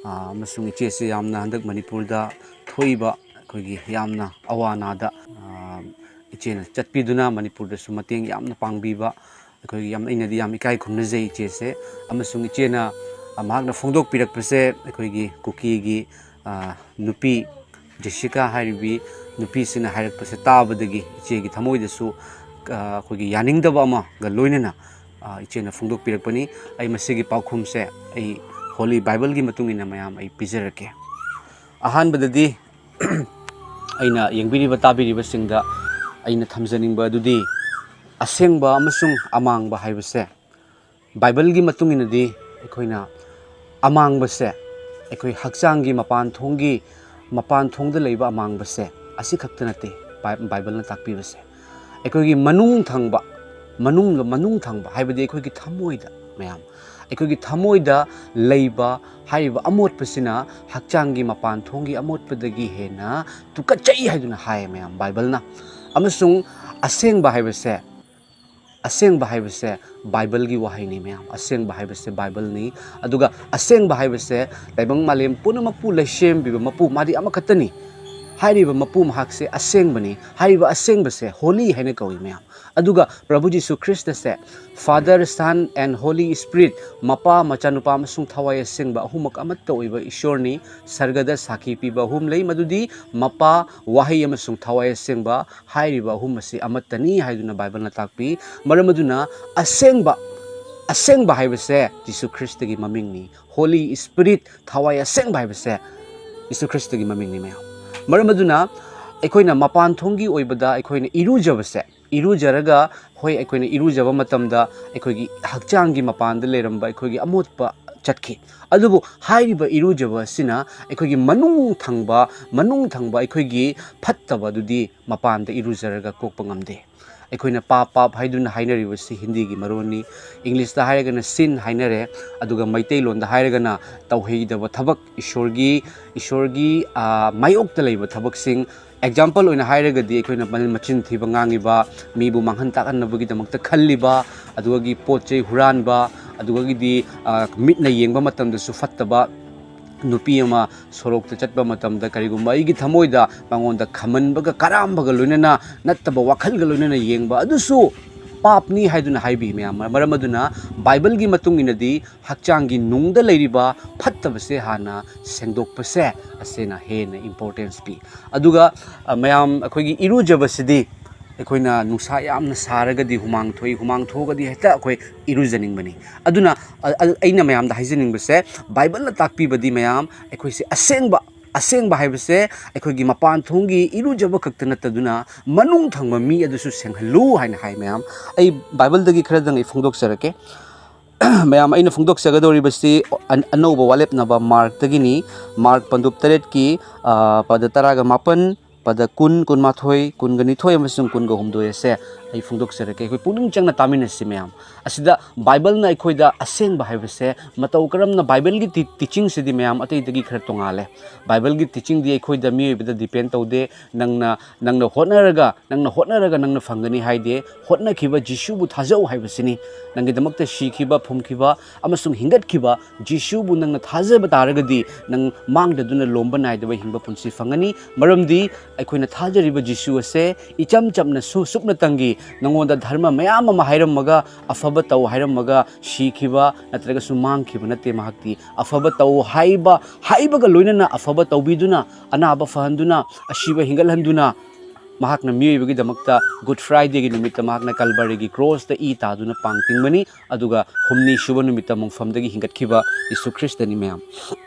ꯑ, ꯑꯃꯁꯨꯡ ꯏꯆꯦꯁꯤ ꯌꯥꯝꯅ ꯍꯟꯗꯛ ꯃꯅꯤꯄꯨꯔꯗ ꯊꯣꯛꯏꯕ ꯑꯩꯈꯣꯏꯒꯤ ꯌꯥꯝꯅ ꯑꯋꯥ ꯑꯅꯥꯗ, ꯑ, ꯏꯆꯦꯅ ꯆꯠꯄꯤꯗꯨꯅ ꯃꯅꯤꯄꯨꯔꯗꯁꯨ ꯃꯇꯦꯡ ꯌꯥꯝꯅ ꯄꯥꯡꯕꯤꯕ, ꯑꯩꯈꯣꯏꯒꯤ ꯌꯥꯝ, ꯑꯩꯅꯗꯤ ꯌꯥꯝ ꯏꯀꯥꯏ ꯈꯨꯝꯅꯖꯩ ꯏꯆꯦꯁꯦ꯫ ꯑꯃꯁꯨꯡ ꯏꯆꯦꯅ, ꯑ, ꯃꯍꯥꯛꯅ ꯐꯣꯡꯗꯣꯛꯄꯤꯔꯛꯄꯁꯦ ꯑꯩꯈꯣꯏꯒꯤ ꯀꯨꯀꯤꯒꯤ, ꯑ, ꯅꯨꯄꯤ ꯖꯦꯁꯤꯀꯥ ꯍꯥꯏꯔꯤꯕꯤ ꯅꯨꯄꯤꯁꯤꯅ ꯍꯥꯏꯔꯛꯄꯁꯦ ꯇꯥꯕꯗꯒꯤ ꯏꯆꯦꯒꯤ ꯊꯃꯣꯏꯗꯁꯨ, ꯑ, ꯑꯩꯈꯣꯏꯒꯤ ꯌꯥꯅꯤꯡꯗꯕ ꯑꯃꯒ ꯂꯣꯏꯅꯅ, ꯑ, ꯏꯆꯦꯅ ꯐꯣꯡꯗꯣꯛꯄꯤꯔꯛꯄꯅꯤ꯫ ꯑꯩ ꯃꯁꯤꯒꯤ ꯄꯥꯎꯈꯨꯝꯁꯦ ꯑꯩ ꯍꯣꯂꯤ ꯕꯥꯏꯕꯜꯒꯤ ꯃꯇꯨꯡ ꯏꯟꯅ ꯃꯌꯥꯝ ꯑꯩ ꯄꯤꯖꯔꯛꯀꯦ꯫ ꯑꯍꯥꯟꯕꯗꯗꯤ ꯑꯩꯅ ꯌꯦꯡꯕꯤꯔꯤꯕ ꯇꯥꯕꯤꯔꯤꯕꯁꯤꯡꯗ ꯑꯩꯅ ꯊꯝꯖꯅꯤꯡꯕ ꯑꯗꯨꯗꯤ ꯑꯁꯦꯡꯕ ꯑꯃꯁꯨꯡ ꯑꯃꯥꯡꯕ ꯍꯥꯏꯕꯁꯦ ꯕꯥꯏꯕꯜꯒꯤ ꯃꯇꯨꯡ ꯏꯟꯅꯗꯤ ꯑꯩꯈꯣꯏꯅ ꯑꯃꯥꯡꯕꯁꯦ ꯑꯩꯈꯣꯏ ꯍꯛꯆꯥꯡꯒꯤ ꯃꯄꯥꯟ ꯊꯣꯡꯒꯤ, ꯃꯄꯥꯟ ꯊꯣꯡꯗ ꯂꯩꯕ ꯑꯃꯥꯡꯕꯁꯦ ꯑꯁꯤꯈꯛꯇ ꯅꯠꯇꯦ ꯕꯥꯏ-, ꯕꯥꯏꯕꯜꯅ ꯇꯥꯛꯄꯤꯕꯁꯦ꯫ ꯑꯩꯈꯣꯏꯒꯤ ꯃꯅꯨꯡ ꯊꯪꯕ, ꯃꯅꯨꯡ, ꯃꯅꯨꯡ ꯊꯪꯕ ꯍꯥꯏꯕꯗꯤ ꯑꯩꯈꯣꯏꯒꯤ ꯊꯃꯣꯏꯗ ꯃꯌꯥꯝ, ꯑꯩꯈꯣꯏꯒꯤ ꯊꯃꯣꯏꯗ ꯂꯩꯕ ꯍꯥꯏꯔꯤꯕ ꯑꯃꯣꯠꯄꯁꯤꯅ ꯍꯛꯆꯥꯡꯒꯤ ꯃꯄꯥꯟ ꯊꯣꯡꯒꯤ ꯑꯃꯣꯠꯄꯗꯒꯤ ꯍꯦꯟꯅ ꯇꯨꯀꯠꯆꯩ ꯍꯥꯏꯗꯨꯅ ꯍꯥꯏꯌꯦ ꯃꯌꯥꯝ ꯕꯥꯏꯕꯜꯅ꯫ ꯑꯃꯁꯨꯡ ꯑꯁꯦꯡꯕ ꯍꯥꯏꯕꯁꯦ, ꯑꯁꯦꯡꯕ ꯍꯥꯏꯕꯁꯦ ꯕꯥꯏꯕꯜꯒꯤ ꯋꯥꯍꯩꯅꯤ ꯃꯌꯥꯝ꯫ ꯑꯁꯦꯡꯕ ꯍꯥꯏꯕꯁꯦ ꯕꯥꯏꯕꯜꯅꯤ꯫ ꯑꯗꯨꯒ ꯑꯁꯦꯡꯕ ꯍꯥꯏꯕꯁꯦ ꯇꯥꯏꯕꯪ ꯃꯥꯂꯦꯝ ꯄꯨꯝꯅꯃꯛꯄꯨ ꯂꯩꯁꯦꯝꯕꯤꯕ ꯃꯄꯨ, ꯃꯥꯗꯤ ꯑꯃꯈꯛꯇꯅꯤ꯫ ꯍꯥꯏꯔꯤꯕ ꯃꯄꯨ ꯃꯍꯥꯛꯁꯦ ꯑꯁꯦꯡꯕꯅꯤ꯫ ꯍꯥꯏꯔꯤꯕ ꯑꯁꯦꯡꯕꯁꯦ holy ꯍꯥꯏꯅ ꯀꯧꯏ ꯃꯌꯥꯝ꯫ ꯑꯗꯨꯒ ꯄ꯭ꯔꯚꯨ ꯖꯤꯁꯨ ꯈ꯭ꯔꯤꯁꯇꯁꯦ Father, Son and Holy Spirit, ꯃꯄꯥ, ꯃꯆꯥꯅꯨꯄꯥ ꯑꯃꯁꯨꯡ ꯊꯋꯥꯏ ꯑꯁꯦꯡꯕ ꯑꯍꯨꯝꯃꯛ ꯑꯃꯠꯇ ꯑꯣꯏꯕ ꯏꯁꯣꯔꯅꯤ꯫ ꯁꯔꯒꯗ ꯁꯥꯈꯤ ꯄꯤꯕ ꯑꯍꯨꯝ ꯂꯩ, ꯃꯗꯨꯗꯤ ꯃꯄꯥ, ꯋꯥꯍꯩ ꯑꯃꯁꯨꯡ ꯊꯋꯥꯏ ꯑꯁꯦꯡꯕ꯫ ꯍꯥꯏꯔꯤꯕ ꯑꯍꯨꯝ ꯑꯁꯤ ꯑꯃꯠꯇꯅꯤ ꯍꯥꯏꯗꯨꯅ ꯕꯥꯏꯕꯜꯅ ꯇꯥꯛꯄꯤ꯫ ꯃꯔꯝ ꯑꯗꯨꯅ ꯑꯁꯦꯡꯕ, ꯑꯁꯦꯡꯕ ꯍꯥꯏꯕꯁꯦ ꯖꯤꯁꯨ ꯈ꯭ꯔꯤꯁꯇꯒꯤ ꯃꯃꯤꯡꯅꯤ꯫ Holy Spirit, ꯊꯋꯥꯏ ꯑꯁꯦꯡꯕ ꯍꯥꯏꯕꯁꯦ ꯖꯤꯁꯨ ꯈ꯭ꯔꯤꯁꯇꯒꯤ ꯃꯃꯤꯡꯅꯤ ꯃꯌꯥꯝ꯫ ꯃꯔꯝ ꯑꯗꯨꯅ ꯑꯩꯈꯣꯏꯅ ꯃꯄꯥꯟ ꯊꯣꯡꯒꯤ ꯑꯣꯏꯕꯗ ꯑꯩꯈꯣꯏꯅ ꯏꯔꯨꯖꯕꯁꯦ, ꯏꯔꯨꯖꯔꯒ, ꯍꯣꯏ, ꯑꯩꯈꯣꯏꯅ ꯏꯔꯨꯖꯕ ꯃꯇꯝꯗ ꯑꯩꯈꯣꯏꯒꯤ ꯍꯛꯆꯥꯡꯒꯤ ꯃꯄꯥꯟꯗ ꯂꯩꯔꯝꯕ ꯑꯩꯈꯣꯏꯒꯤ ꯑꯃꯣꯠꯄ ꯆꯠꯈꯤ꯫ ꯑꯗꯨꯕꯨ ꯍꯥꯏꯔꯤꯕ ꯏꯔꯨꯖꯕ ꯑꯁꯤꯅ ꯑꯩꯈꯣꯏꯒꯤ ꯃꯅꯨꯡ ꯊꯪꯕ, ꯃꯅꯨꯡ ꯊꯪꯕ ꯑꯩꯈꯣꯏꯒꯤ ꯐꯠꯇꯕ ꯑꯗꯨꯗꯤ ꯃꯄꯥꯟꯗ ꯏꯔꯨꯖꯔꯒ ꯀꯣꯛꯄ ꯉꯝꯗꯦ꯫ ꯑꯩꯈꯣꯏꯅ ꯄꯥꯞ, ꯄꯥꯞ ꯍꯥꯏꯗꯨꯅ ꯍꯥꯏꯅꯔꯤꯕꯁꯤ ꯍꯤꯟꯗꯤꯒꯤ ꯃꯔꯣꯟꯅꯤ꯫ ꯏꯪꯂꯤꯁꯇ ꯍꯥꯏꯔꯒꯅ sin ꯍꯥꯏꯅꯔꯦ, ꯑꯗꯨꯒ ꯃꯩꯇꯩꯂꯣꯟꯗ ꯍꯥꯏꯔꯒꯅ ꯇꯧꯍꯩꯗꯕ ꯊꯕꯛ, ꯏꯁꯣꯔꯒꯤ, ꯏꯁꯣꯔꯒꯤ, ꯑ, ꯃꯥꯌꯣꯛꯇ ꯂꯩꯕ ꯊꯕꯛꯁꯤꯡ꯫ Example ꯑꯣꯏꯅ ꯍꯥꯏꯔꯒꯗꯤ ꯑꯩꯈꯣꯏꯅ ꯃ-, ꯃꯆꯤꯟ ꯊꯤꯕ ꯉꯥꯡꯉꯤꯕ, ꯃꯤꯕꯨ ꯃꯥꯡꯍꯟ ꯇꯥꯛꯍꯟꯅꯕꯒꯤꯗꯃꯛꯇ ꯈꯜꯂꯤꯕ, ꯑꯗꯨꯒꯤ ꯄꯣꯠ ꯆꯩ ꯍꯨꯔꯥꯟꯕ, ꯑꯗꯨꯒꯤꯗꯤ, ꯑ, ꯃꯤꯠꯅ ꯌꯦꯡꯕ ꯃꯇꯝꯗꯁꯨ ꯐꯠꯇꯕ, ꯅꯨꯄꯤ ꯑꯃ ꯁꯣꯔꯣꯛꯇ ꯆꯠꯄ ꯃꯇꯝꯗ ꯀꯔꯤꯒꯨꯝꯕ ꯑꯩꯒꯤ ꯊꯃꯣꯏꯗ ꯃꯉꯣꯟꯗ ꯈꯝꯍꯟꯕꯒ ꯀꯔꯥꯝꯕꯒ ꯂꯣꯏꯅꯅ ꯅꯠꯇꯕ ꯋꯥꯈꯜꯒ ꯂꯣꯏꯅꯅ ꯌꯦꯡꯕ, ꯑꯗꯨꯁꯨ ꯄꯥꯞꯅꯤ ꯍꯥꯏꯗꯨꯅ ꯍꯥꯏꯕꯤ ꯃꯌꯥꯝ꯫ ꯃꯔꯝ ꯑꯗꯨꯅ ꯕꯥꯏꯕꯜꯒꯤ ꯃꯇꯨꯡ ꯏꯟꯅꯗꯤ ꯍꯛꯆꯥꯡꯒꯤ ꯅꯨꯡꯗ ꯂꯩꯔꯤꯕ ꯐꯠꯇꯕꯁꯦ ꯍꯥꯟꯅ ꯁꯦꯡꯗꯣꯛꯄꯁꯦ ꯑꯁꯤꯅ ꯍꯦꯟꯅ importance ꯄꯤ꯫ ꯑꯗꯨꯒ, ꯑ, ꯃꯌꯥꯝ, ꯑꯩꯈꯣꯏꯒꯤ ꯏꯔꯨꯖꯕꯁꯤꯗꯤ ꯑꯩꯈꯣꯏꯅ ꯅꯨꯡꯁꯥ ꯌꯥꯝꯅ ꯁꯥꯔꯒꯗꯤ ꯍꯨꯃꯥꯡ ꯊꯣꯛꯏ, ꯍꯨꯃꯥꯡ ꯊꯣꯛꯑꯒꯗꯤ ꯍꯦꯛꯇ ꯑꯩꯈꯣꯏ ꯏꯔꯨꯖꯅꯤꯡꯕꯅꯤ꯫ ꯑꯗꯨꯅ ꯑ-, ꯑ-, ꯑꯩꯅ ꯃꯌꯥꯝꯗ ꯍꯥꯏꯖꯅꯤꯡꯕꯁꯦ, ꯕꯥꯏꯕꯜꯅ ꯇꯥꯛꯄꯤꯕꯗꯤ ꯃꯌꯥꯝ ꯑꯩꯈꯣꯏꯁꯦ ꯑꯁꯦꯡꯕ, ꯑꯁꯦꯡꯕ ꯍꯥꯏꯕꯁꯦ ꯑꯩꯈꯣꯏꯒꯤ ꯃꯄꯥꯟ ꯊꯣꯡꯒꯤ ꯏꯔꯨꯖꯕ ꯈꯛꯇ ꯅꯠꯇꯗꯨꯅ ꯃꯅꯨꯡ ꯊꯪꯕ ꯃꯤ ꯑꯗꯨꯁꯨ ꯁꯦꯡꯍꯜꯂꯨ ꯍꯥꯏꯅ ꯍꯥꯏ ꯃꯌꯥꯝ꯫ ꯑꯩ ꯕꯥꯏꯕꯜꯗꯒꯤ ꯈꯔꯗꯪ ꯑꯩ ꯐꯣꯡꯗꯣꯛꯆꯔꯛꯀꯦ꯫ ꯃꯌꯥꯝ, ꯑꯩꯅ ꯐꯣꯡꯗꯣꯛꯆꯒꯗꯧꯔꯤꯕꯁꯤ ꯑꯟ-, ꯑꯅꯧꯕ ꯋꯥꯂꯦꯞꯅꯕ ꯃꯥꯔꯛꯇꯒꯤꯅꯤ꯫ ꯃꯥꯔꯛ ꯄꯟꯗꯨꯞ ꯇꯔꯦꯠꯀꯤ, ꯑ, ꯄꯗ ꯇꯔꯥꯒ ꯃꯥꯄꯟ, ꯄꯗ ꯀꯨꯟ, ꯀꯨꯟꯃꯥꯊꯣꯏ, ꯀꯨꯟꯒ ꯅꯤꯊꯣꯏ ꯑꯃꯁꯨꯡ ꯀꯨꯟꯒ ꯍꯨꯝꯗꯣꯏ ꯑꯁꯦ ꯑꯩ ꯐꯣꯡꯗꯣꯛꯆꯔꯛꯀꯦ꯫ ꯑꯩꯈꯣꯏ ꯄꯨꯛꯅꯤꯡ ꯆꯪꯅ ꯇꯥꯃꯤꯟꯅꯁꯤ ꯃꯌꯥꯝ꯫ ꯑꯁꯤꯗ ꯕꯥꯏꯕꯜꯅ ꯑꯩꯈꯣꯏꯗ ꯑꯁꯦꯡꯕ ꯍꯥꯏꯕꯁꯦ ꯃꯇꯧ ꯀꯔꯝꯅ ꯕꯥꯏꯕꯜꯒꯤ ꯇꯤ-, ꯇꯤꯆꯤꯡꯁꯤꯗꯤ ꯃꯌꯥꯝ ꯑꯇꯩꯗꯒꯤ ꯈꯔ ꯇꯣꯉꯥꯜꯂꯦ꯫ ꯕꯥꯏꯕꯜꯒꯤ ꯇꯤꯆꯤꯡꯗꯤ ꯑꯩꯈꯣꯏꯗ ꯃꯤꯑꯣꯏꯕꯗ ꯗꯤꯄꯦꯟ ꯇꯧꯗꯦ꯫ ꯅꯪꯅ, ꯅꯪꯅ ꯍꯣꯠꯅꯔꯒ, ꯅꯪꯅ ꯍꯣꯠꯅꯔꯒ ꯅꯪꯅ ꯐꯪꯒꯅꯤ ꯍꯥꯏꯗꯦ꯫ ꯍꯣꯠꯅꯈꯤꯕ ꯖꯤꯁꯨꯕꯨ ꯊꯥꯖꯧ ꯍꯥꯏꯕꯁꯤꯅꯤ꯫ ꯅꯪꯒꯤꯗꯃꯛꯇ ꯁꯤꯈꯤꯕ, ꯐꯨꯝꯈꯤꯕ ꯑꯃꯁꯨꯡ ꯍꯤꯡꯒꯠꯈꯤꯕ ꯖꯤꯁꯨꯕꯨ ꯅꯪꯅ ꯊꯥꯖꯕ ꯇꯥꯔꯒꯗꯤ ꯅꯪ ꯃꯥꯡꯗꯗꯨꯅ ꯂꯣꯝꯕ ꯅꯥꯏꯗꯕ ꯍꯤꯡꯕ ꯄꯨꯟꯁꯤ ꯐꯪꯒꯅꯤ꯫ ꯃꯔꯝꯗꯤ ꯑꯩꯈꯣꯏꯅ ꯊꯥꯖꯔꯤꯕ ꯖꯤꯁꯨ ꯑꯁꯦ ꯏꯆꯝ ꯆꯝꯅ ꯁꯨ-, ꯁꯨꯞꯅꯇꯪꯒꯤ ꯅꯉꯣꯟꯗ ꯙꯔꯃ ꯃꯌꯥꯝ ꯑꯃ ꯍꯥꯏꯔꯝꯃꯒ, ꯑꯐꯕ ꯇꯧ ꯍꯥꯏꯔꯝꯃꯒ ꯁꯤꯈꯤꯕ ꯅꯠꯇ꯭ꯔꯒꯁꯨ ꯃꯥꯡꯈꯤꯕ ꯅꯠꯇꯦ꯫ ꯃꯍꯥꯛꯇꯤ ꯑꯐꯕ ꯇꯧ ꯍꯥꯏꯕ, ꯍꯥꯏꯕꯒ ꯂꯣꯏꯅꯅ ꯑꯐꯕ ꯇꯧꯕꯤꯗꯨꯅ, ꯑꯅꯥꯕ ꯐꯍꯟꯗꯨꯅ, ꯑꯁꯤꯕ ꯍꯤꯡꯒꯠꯍꯟꯗꯨꯅ, ꯃꯍꯥꯛꯅ ꯃꯤꯑꯣꯏꯕꯒꯤꯗꯃꯛꯇ ꯒꯨꯗ ꯐ꯭ꯔꯥꯏꯗꯦꯒꯤ ꯅꯨꯃꯤꯠꯇ ꯃꯍꯥꯛꯅ ꯀꯜꯕꯥꯔꯤꯒꯤ ꯀ꯭ꯔꯣꯁꯇ ꯏ ꯇꯥꯗꯨꯅ ꯄꯥꯡ ꯇꯤꯡꯕꯅꯤ꯫ ꯑꯗꯨꯒ ꯍꯨꯝꯅꯤ ꯁꯨꯕ ꯅꯨꯃꯤꯠꯇ ꯃꯪꯐꯝꯗꯒꯤ ꯍꯤꯡꯒꯠꯈꯤꯕ ꯌꯤꯁꯨ ꯈ꯭ꯔꯤꯁꯇꯅꯤ ꯃꯌꯥꯝ꯫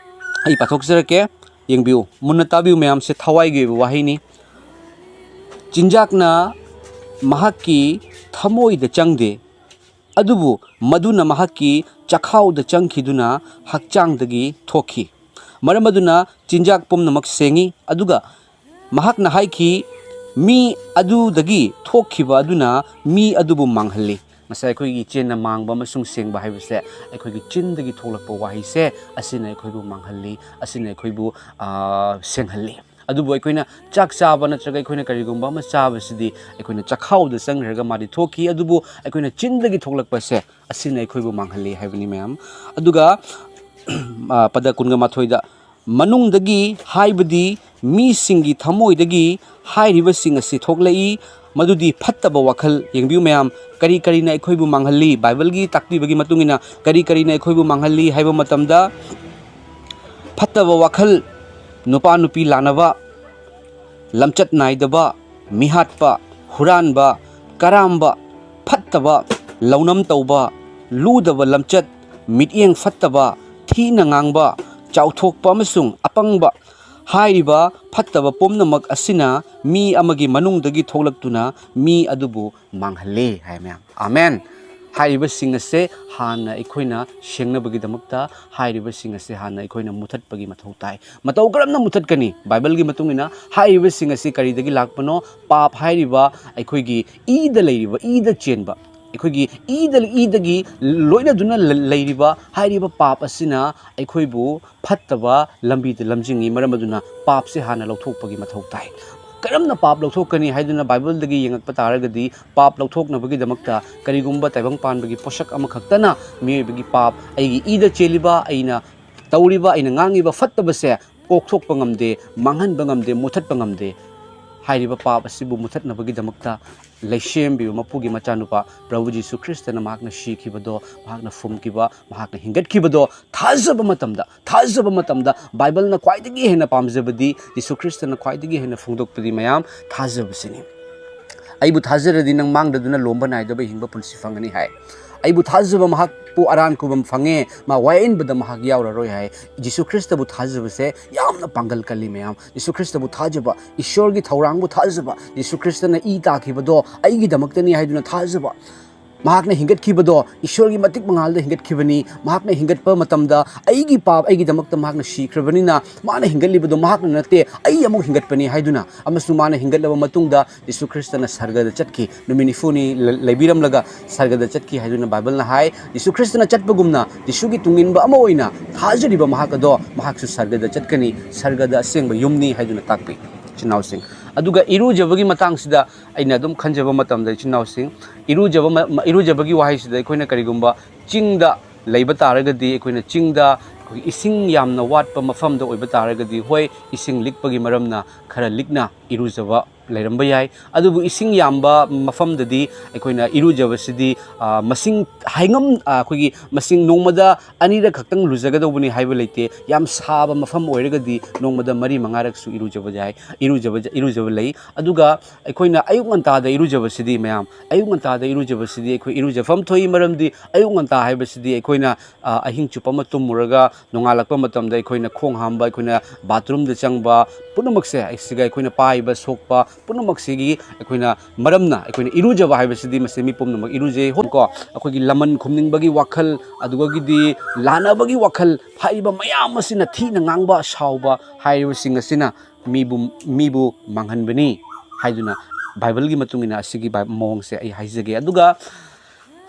ꯑꯩ ꯄꯥꯊꯣꯛꯆꯔꯛꯀꯦ, ꯌꯦꯡꯕꯤꯌꯨ, ꯃꯨꯟꯅ ꯇꯥꯕꯤꯌꯨ ꯃꯌꯥꯝꯁꯦ, ꯊꯋꯥꯏꯒꯤ ꯑꯣꯏꯕ ꯋꯥꯍꯩꯅꯤ꯫ ꯆꯤꯟꯖꯥꯛꯅ ꯃꯍꯥꯛꯀꯤ ꯊꯃꯣꯏꯗ ꯆꯪꯗꯦ, ꯑꯗꯨꯕꯨ ꯃꯗꯨꯅ ꯃꯍꯥꯛꯀꯤ ꯆꯈꯥꯎꯗ ꯆꯪꯈꯤꯗꯨꯅ ꯍꯛꯆꯥꯡꯗꯒꯤ ꯊꯣꯛꯈꯤ꯫ ꯃꯔꯝ ꯑꯗꯨꯅ ꯆꯤꯟꯖꯥꯛ ꯄꯨꯝꯅꯃꯛ ꯁꯦꯡꯉꯤ, ꯑꯗꯨꯒ ꯃꯍꯥꯛꯅ ꯍꯥꯏꯈꯤ, "ꯃꯤ ꯑꯗꯨꯗꯒꯤ ꯊꯣꯛꯈꯤꯕ ꯑꯗꯨꯅ ꯃꯤ ꯑꯗꯨꯕꯨ ꯃꯥꯡꯍꯜꯂꯤ"꯫ ꯉꯁꯥꯏ ꯑꯩꯈꯣꯏꯒꯤ ꯏꯆꯦꯟꯅ ꯃꯥꯡꯕ ꯑꯃꯁꯨꯡ ꯁꯦꯡꯕ ꯍꯥꯏꯕꯁꯦ ꯑꯩꯈꯣꯏꯒꯤ ꯆꯤꯟꯗꯒꯤ ꯊꯣꯛꯂꯛꯄ ꯋꯥꯍꯩꯁꯦ ꯑꯁꯤꯅ ꯑꯩꯈꯣꯏꯕꯨ ꯃꯥꯡꯍꯜꯂꯤ, ꯑꯁꯤꯅ ꯑꯩꯈꯣꯏꯕꯨ, ꯑ, ꯁꯦꯡꯍꯜꯂꯤ꯫ ꯑꯗꯨꯕꯨ ꯑꯩꯈꯣꯏꯅ ꯆꯥꯛ ꯆꯥꯕ ꯅꯠꯇ꯭ꯔꯒ ꯑꯩꯈꯣꯏꯅ ꯀꯔꯤꯒꯨꯝꯕ ꯑꯃ ꯆꯥꯕꯁꯤꯗꯤ ꯑꯩꯈꯣꯏꯅ ꯆꯈꯥꯎꯗ ꯆꯪꯈ꯭ꯔꯒ ꯃꯥꯗꯤ ꯊꯣꯛꯈꯤ, ꯑꯗꯨꯕꯨ ꯑꯩꯈꯣꯏꯅ ꯆꯤꯟꯗꯒꯤ ꯊꯣꯛꯂꯛꯄꯁꯦ ꯑꯁꯤꯅ ꯑꯩꯈꯣꯏꯕꯨ ꯃꯥꯡꯍꯜꯂꯤ ꯍꯥꯏꯕꯅꯤ ꯃꯌꯥꯝ꯫ ꯑꯗꯨꯒ, ꯑ, ꯄꯗ ꯀꯨꯟꯒ ꯃꯥꯊꯣꯏꯗ, "ꯃꯅꯨꯡꯗꯒꯤ, ꯍꯥꯏꯕꯗꯤ ꯃꯤꯁꯤꯡꯒꯤ ꯊꯃꯣꯏꯗꯒꯤ ꯍꯥꯏꯔꯤꯕꯁꯤꯡ ꯑꯁꯤ ꯊꯣꯛꯂꯛꯏ, ꯃꯗꯨꯗꯤ ꯐꯠꯇꯕ ꯋꯥꯈꯜ"꯫ ꯌꯦꯡꯕꯤꯌꯨ ꯃꯌꯥꯝ, ꯀꯔꯤ ꯀꯔꯤꯅ ꯑꯩꯈꯣꯏꯕꯨ ꯃꯥꯡꯍꯜꯂꯤ? ꯕꯥꯏꯕꯜꯒꯤ ꯇꯥꯛꯄꯤꯕꯒꯤ ꯃꯇꯨꯡ ꯏꯟꯅ ꯀꯔꯤ ꯀꯔꯤꯅ ꯑꯩꯈꯣꯏꯕꯨ ꯃꯥꯡꯍꯜꯂꯤ ꯍꯥꯏꯕ ꯃꯇꯝꯗ, ꯐꯠꯇꯕ ꯋꯥꯈꯜ, ꯅꯨꯄꯥ ꯅꯨꯄꯤ ꯂꯥꯟꯅꯕ, ꯂꯝꯆꯠ ꯅꯥꯏꯗꯕ, ꯃꯤꯍꯥꯠꯄ, ꯍꯨꯔꯥꯟꯕ, ꯀꯔꯥꯝꯕ, ꯐꯠꯇꯕ, ꯂꯧꯅꯝ ꯇꯧꯕ, ꯂꯨꯗꯕ ꯂꯝꯆꯠ, ꯃꯤꯠꯌꯦꯡ ꯐꯠꯇꯕ, ꯊꯤꯅ ꯉꯥꯡꯕ, ꯆꯥꯎꯊꯣꯛꯄ ꯑꯃꯁꯨꯡ ꯑꯄꯪꯕ ꯍꯥꯏꯔꯤꯕ ꯐꯠꯇꯕ ꯄꯨꯝꯅꯃꯛ ꯑꯁꯤꯅ ꯃꯤ ꯑꯃꯒꯤ ꯃꯅꯨꯡꯗꯒꯤ ꯊꯣꯛꯂꯛꯇꯨꯅ ꯃꯤ ꯑꯗꯨꯕꯨ ꯃꯥꯡꯍꯜꯂꯤ ꯍꯥꯏ ꯃꯌꯥꯝ꯫ ꯑꯥꯃꯦꯟ꯫ ꯍꯥꯏꯔꯤꯕꯁꯤꯡ ꯑꯁꯦ ꯍꯥꯟꯅ ꯑꯩꯈꯣꯏꯅ ꯁꯦꯡꯅꯕꯒꯤꯗꯃꯛꯇ ꯍꯥꯏꯔꯤꯕꯁꯤꯡ ꯑꯁꯦ ꯍꯥꯟꯅ ꯑꯩꯈꯣꯏꯅ ꯃꯨꯊꯠꯄꯒꯤ ꯃꯊꯧ ꯇꯥꯏ꯫ ꯃꯇꯧ ꯀꯔꯝꯅ ꯃꯨꯊꯠꯀꯅꯤ? ꯕꯥꯏꯕꯜꯒꯤ ꯃꯇꯨꯡ ꯏꯟꯅ ꯍꯥꯏꯔꯤꯕꯁꯤꯡ ꯑꯁꯤ ꯀꯔꯤꯗꯒꯤ ꯂꯥꯛꯄꯅꯣ? ꯄꯥꯞ ꯍꯥꯏꯔꯤꯕ ꯑꯩꯈꯣꯏꯒꯤ ꯏꯗ ꯂꯩꯔꯤꯕ, ꯏꯗ ꯆꯦꯟꯕ, ꯑꯩꯈꯣꯏꯒꯤ ꯏꯗ, ꯏꯗꯒꯤ ꯂꯣꯏꯅꯗꯨꯅ ꯂ-, ꯂꯩꯔꯤꯕ ꯍꯥꯏꯔꯤꯕ ꯄꯥꯞ ꯑꯁꯤꯅ ꯑꯩꯈꯣꯏꯕꯨ ꯐꯠꯇꯕ ꯂꯝꯕꯤꯗ ꯂꯝꯖꯤꯡꯉꯤ꯫ ꯃꯔꯝ ꯑꯗꯨꯅ ꯄꯥꯞꯁꯦ ꯍꯥꯟꯅ ꯂꯧꯊꯣꯛꯄꯒꯤ ꯃꯊꯧ ꯇꯥꯏ꯫ ꯀꯔꯝꯅ ꯄꯥꯞ ꯂꯧꯊꯣꯛꯀꯅꯤ ꯍꯥꯏꯗꯨꯅ ꯕꯥꯏꯕꯜꯗꯒꯤ ꯌꯦꯡꯉꯛꯄ ꯇꯥꯔꯒꯗꯤ, ꯄꯥꯞ ꯂꯧꯊꯣꯛꯅꯕꯒꯤꯗꯃꯛꯇ ꯀꯔꯤꯒꯨꯝꯕ ꯇꯥꯏꯕꯪ ꯄꯥꯟꯕꯒꯤ ꯄꯣꯠꯁꯛ ꯑꯃꯈꯛꯇꯅ ꯃꯤꯑꯣꯏꯕꯒꯤ ꯄꯥꯞ, ꯑꯩꯒꯤ ꯏꯗ ꯆꯦꯜꯂꯤꯕ, ꯑꯩꯅ ꯇꯧꯔꯤꯕ, ꯑꯩꯅ ꯉꯥꯡꯉꯤꯕ ꯐꯠꯇꯕꯁꯦ ꯀꯣꯛꯊꯣꯛꯄ ꯉꯝꯗꯦ, ꯃꯥꯡꯍꯟꯕ ꯉꯝꯗꯦ, ꯃꯨꯊꯠꯄ ꯉꯝꯗꯦ꯫ ꯍꯥꯏꯔꯤꯕ ꯄꯥꯞ ꯑꯁꯤꯕꯨ ꯃꯨꯊꯠꯅꯕꯒꯤꯗꯃꯛꯇ ꯂꯩꯁꯦꯝꯕꯤꯕ ꯃꯄꯨꯒꯤ ꯃꯆꯥꯅꯨꯄꯥ ꯄ꯭ꯔꯚꯨ ꯖꯤꯁꯨ ꯈ꯭ꯔꯤꯁꯇꯅ ꯃꯍꯥꯛꯅ ꯁꯤꯈꯤꯕꯗꯣ, ꯃꯍꯥꯛꯅ ꯐꯨꯝꯈꯤꯕ, ꯃꯍꯥꯛꯅ ꯍꯤꯡꯒꯠꯈꯤꯕꯗꯣ ꯊꯥꯖꯕ ꯃꯇꯝꯗ, ꯊꯥꯖꯕ ꯃꯇꯝꯗ ꯕꯥꯏꯕꯜꯅ ꯈ꯭ꯋꯥꯏꯗꯒꯤ ꯍꯦꯟꯅ ꯄꯥꯝꯖꯕꯗꯤ, ꯖꯤꯁꯨ ꯈ꯭ꯔꯤꯁꯇꯅ ꯈ꯭ꯋꯥꯏꯗꯒꯤ ꯍꯦꯟꯅ ꯐꯣꯡꯗꯣꯛꯄꯗꯤ ꯃꯌꯥꯝ ꯊꯥꯖꯕꯁꯤꯅꯤ꯫ "ꯑꯩꯕꯨ ꯊꯥꯖꯔꯗꯤ ꯅꯪ ꯃꯥꯡꯗꯗꯨꯅ ꯂꯣꯝꯕ ꯅꯥꯏꯗꯕ ꯍꯤꯡꯕ ꯄꯨꯟꯁꯤ ꯐꯪꯒꯅꯤ" ꯍꯥꯏ꯫ "ꯑꯩꯕꯨ ꯊꯥꯖꯕ ꯃꯍꯥꯛꯄꯨ ꯑꯔꯥꯟ ꯈꯨꯕꯝ ꯐꯪꯉꯦ, ꯃꯥ ꯋꯥꯌꯦꯟꯕꯗ ꯃꯍꯥꯛ ꯌꯥꯎꯔꯔꯣꯏ" ꯍꯥꯏ꯫ ꯖꯤꯁꯨ ꯈ꯭ꯔꯤꯁꯇꯕꯨ ꯊꯥꯖꯕꯁꯦ ꯌꯥꯝꯅ ꯄꯥꯡꯒꯜ ꯀꯜꯂꯤ ꯃꯌꯥꯝ꯫ ꯖꯤꯁꯨ ꯈ꯭ꯔꯤꯁꯇꯕꯨ ꯊꯥꯖꯕ, ꯏꯁꯣꯔꯒꯤ ꯊꯧꯔꯥꯡꯕꯨ ꯊꯥꯖꯕ, ꯖꯤꯁꯨ ꯈ꯭ꯔꯤꯁꯇꯅ ꯏ ꯇꯥꯈꯤꯕꯗꯣ ꯑꯩꯒꯤꯗꯃꯛꯇꯅꯤ ꯍꯥꯏꯗꯨꯅ ꯊꯥꯖꯕ, ꯃꯍꯥꯛꯅ ꯍꯤꯡꯒꯠꯈꯤꯕꯗꯣ ꯏꯁꯣꯔꯒꯤ ꯃꯇꯤꯛ ꯃꯉꯥꯜꯗ ꯍꯤꯡꯒꯠꯈꯤꯕꯅꯤ, ꯃꯍꯥꯛꯅ ꯍꯤꯡꯒꯠꯄ ꯃꯇꯝꯗ ꯑꯩꯒꯤ ꯄꯥꯞ ꯑꯩꯒꯤꯗꯃꯛꯇ ꯃꯍꯥꯛꯅ ꯁꯤꯈ꯭ꯔꯕꯅꯤꯅ, ꯃꯥꯅ ꯍꯤꯡꯒꯠꯂꯤꯕꯗꯣ ꯃꯍꯥꯛꯅ ꯅꯠꯇꯦ, ꯑꯩ ꯑꯃꯨꯛ ꯍꯤꯡꯒꯠꯄꯅꯤ ꯍꯥꯏꯗꯨꯅ, ꯑꯃꯁꯨꯡ ꯃꯥꯅ ꯍꯤꯡꯒꯠꯂꯕ ꯃꯇꯨꯡꯗ ꯖꯤꯁꯨ ꯈ꯭ꯔꯤꯁꯇꯅ ꯁꯔꯒꯗ ꯆꯠꯈꯤ, ꯅꯨꯃꯤꯠ ꯅꯤꯐꯨꯅꯤ ꯂ-, ꯂꯩꯕꯤꯔꯝꯂꯒ ꯁꯔꯒꯗ ꯆꯠꯈꯤ ꯍꯥꯏꯗꯨꯅ ꯕꯥꯏꯕꯜꯅ ꯍꯥꯏ꯫ ꯖꯤꯁꯨ ꯈ꯭ꯔꯤꯁꯇꯅ ꯆꯠꯄꯒꯨꯝꯅ ꯖꯤꯁꯨꯒꯤ ꯇꯨꯡꯏꯟꯕ ꯑꯃ ꯑꯣꯏꯅ ꯊꯥꯖꯔꯤꯕ ꯃꯍꯥꯛ ꯑꯗꯣ ꯃꯍꯥꯛꯁꯨ ꯁꯔꯒꯗ ꯆꯠꯀꯅꯤ, ꯁꯔꯒꯗ ꯑꯁꯦꯡꯕ ꯌꯨꯝꯅꯤ ꯍꯥꯏꯗꯨꯅ ꯇꯥꯛꯄꯤ, ꯏꯆꯤꯟ ꯏꯅꯥꯎꯁꯤꯡ꯫ ꯑꯗꯨꯒ ꯏꯔꯨꯖꯕꯒꯤ ꯃꯇꯥꯡꯁꯤꯗ ꯑꯩꯅ ꯑꯗꯨꯝ ꯈꯟꯖꯕ ꯃꯇꯝꯗ, ꯏꯆꯤꯟ ꯏꯅꯥꯎꯁꯤꯡ, ꯏꯔꯨꯖꯕ ꯃ-, ꯃ-, ꯏꯔꯨꯖꯕꯒꯤ ꯋꯥꯍꯩꯁꯤꯗ ꯑꯩꯈꯣꯏꯅ ꯀꯔꯤꯒꯨꯝꯕ ꯆꯤꯡꯗ ꯂꯩꯕ ꯇꯥꯔꯒꯗꯤ, ꯑꯩꯈꯣꯏꯅ ꯆꯤꯡꯗ ꯑꯩꯈꯣꯏꯒꯤ ꯏꯁꯤꯡ ꯌꯥꯝꯅ ꯋꯥꯠꯄ ꯃꯐꯝꯗ ꯑꯣꯏꯕ ꯇꯥꯔꯒꯗꯤ, ꯍꯣꯏ, ꯏꯁꯤꯡ ꯂꯤꯛꯄꯒꯤ ꯃꯔꯝꯅ ꯈꯔ ꯂꯤꯛꯅ ꯏꯔꯨꯖꯕ ꯂꯩꯔꯝꯕ ꯌꯥꯏ꯫ ꯑꯗꯨꯕꯨ ꯏꯁꯤꯡ ꯌꯥꯝꯕ ꯃꯐꯝꯗꯗꯤ ꯑꯩꯈꯣꯏꯅ ꯏꯔꯨꯖꯕꯁꯤꯗꯤ, ꯑ, ꯃꯁꯤꯡ ꯍꯥꯏꯉꯝ-, ꯑ, ꯑꯩꯈꯣꯏꯒꯤ ꯃꯁꯤꯡ ꯅꯣꯡꯃꯗ ꯑꯅꯤꯔꯛ ꯈꯛꯇꯪ ꯂꯨꯖꯒꯗꯧꯕꯅꯤ ꯍꯥꯏꯕ ꯂꯩꯇꯦ꯫ ꯌꯥꯝ ꯁꯥꯕ ꯃꯐꯝ ꯑꯣꯏꯔꯒꯗꯤ ꯅꯣꯡꯃꯗ ꯃꯔꯤ ꯃꯉꯥꯔꯛꯁꯨ ꯏꯔꯨꯖꯕ ꯌꯥꯏ, ꯏꯔꯨꯖꯕ, ꯏꯔꯨꯖꯕ ꯂꯩ꯫ ꯑꯗꯨꯒ ꯑꯩꯈꯣꯏꯅ ꯑꯌꯨꯛ ꯉꯟꯇꯥꯗ ꯏꯔꯨꯖꯕꯁꯤꯗꯤ, ꯃꯌꯥꯝ, ꯑꯌꯨꯛ ꯉꯟꯇꯥꯗ ꯏꯔꯨꯖꯕꯁꯤꯗꯤ ꯑꯩꯈꯣꯏ ꯏꯔꯨꯖꯐꯝ ꯊꯣꯛꯏ, ꯃꯔꯝꯗꯤ ꯑꯌꯨꯛ ꯉꯟꯇꯥ ꯍꯥꯏꯕꯁꯤꯗꯤ ꯑꯩꯈꯣꯏꯅ, ꯑ, ꯑꯍꯤꯡ ꯆꯨꯞꯄ ꯑꯃ ꯇꯨꯝꯃꯨꯔꯒ ꯅꯣꯡꯉꯥꯜꯂꯛꯄ ꯃꯇꯝꯗ ꯑꯩꯈꯣꯏꯅ ꯈꯣꯡ ꯍꯥꯝꯕ, ꯑꯩꯈꯣꯏꯅ ꯕꯥꯊꯔꯨꯝꯗ ꯆꯪꯕ, ꯄꯨꯝꯅꯃꯛꯁꯦ ꯑꯁꯤꯒ ꯑꯩꯈꯣꯏꯅ ꯄꯥꯏꯕ, ꯁꯣꯛꯄ, ꯄꯨꯝꯅꯃꯛꯁꯤꯒꯤ ꯑꯩꯈꯣꯏꯅ ꯃꯔꯝꯅ ꯑꯩꯈꯣꯏꯅ ꯏꯔꯨꯖꯕ ꯍꯥꯏꯕꯁꯤꯗꯤ ꯃꯁꯤ ꯃꯤ ꯄꯨꯝꯅꯃꯛ ꯏꯔꯨꯖꯩ꯫ ꯍꯣꯏꯀꯣ, ꯑꯩꯈꯣꯏꯒꯤ ꯂꯃꯟ ꯈꯨꯝꯅꯤꯡꯕꯒꯤ ꯋꯥꯈꯜ, ꯑꯗꯨꯗꯒꯤꯗꯤ ꯂꯥꯟꯅꯕꯒꯤ ꯋꯥꯈꯜ, ꯍꯥꯏꯔꯤꯕ ꯃꯌꯥꯝ ꯑꯁꯤꯅ ꯊꯤꯅ ꯉꯥꯡꯕ, ꯁꯥꯎꯕ ꯍꯥꯏꯔꯤꯕꯁꯤꯡ ꯑꯁꯤꯅ ꯃꯤꯕꯨ, ꯃꯤꯕꯨ ꯃꯥꯡꯍꯟꯕꯅꯤ ꯍꯥꯏꯗꯨꯅ ꯕꯥꯏꯕꯜꯒꯤ ꯃꯇꯨꯡ ꯏꯟꯅ ꯑꯁꯤꯒꯤ ꯕꯥꯏ-, ꯃꯑꯣꯡꯁꯦ ꯑꯩ ꯍꯥꯏꯖꯒꯦ꯫ ꯑꯗꯨꯒ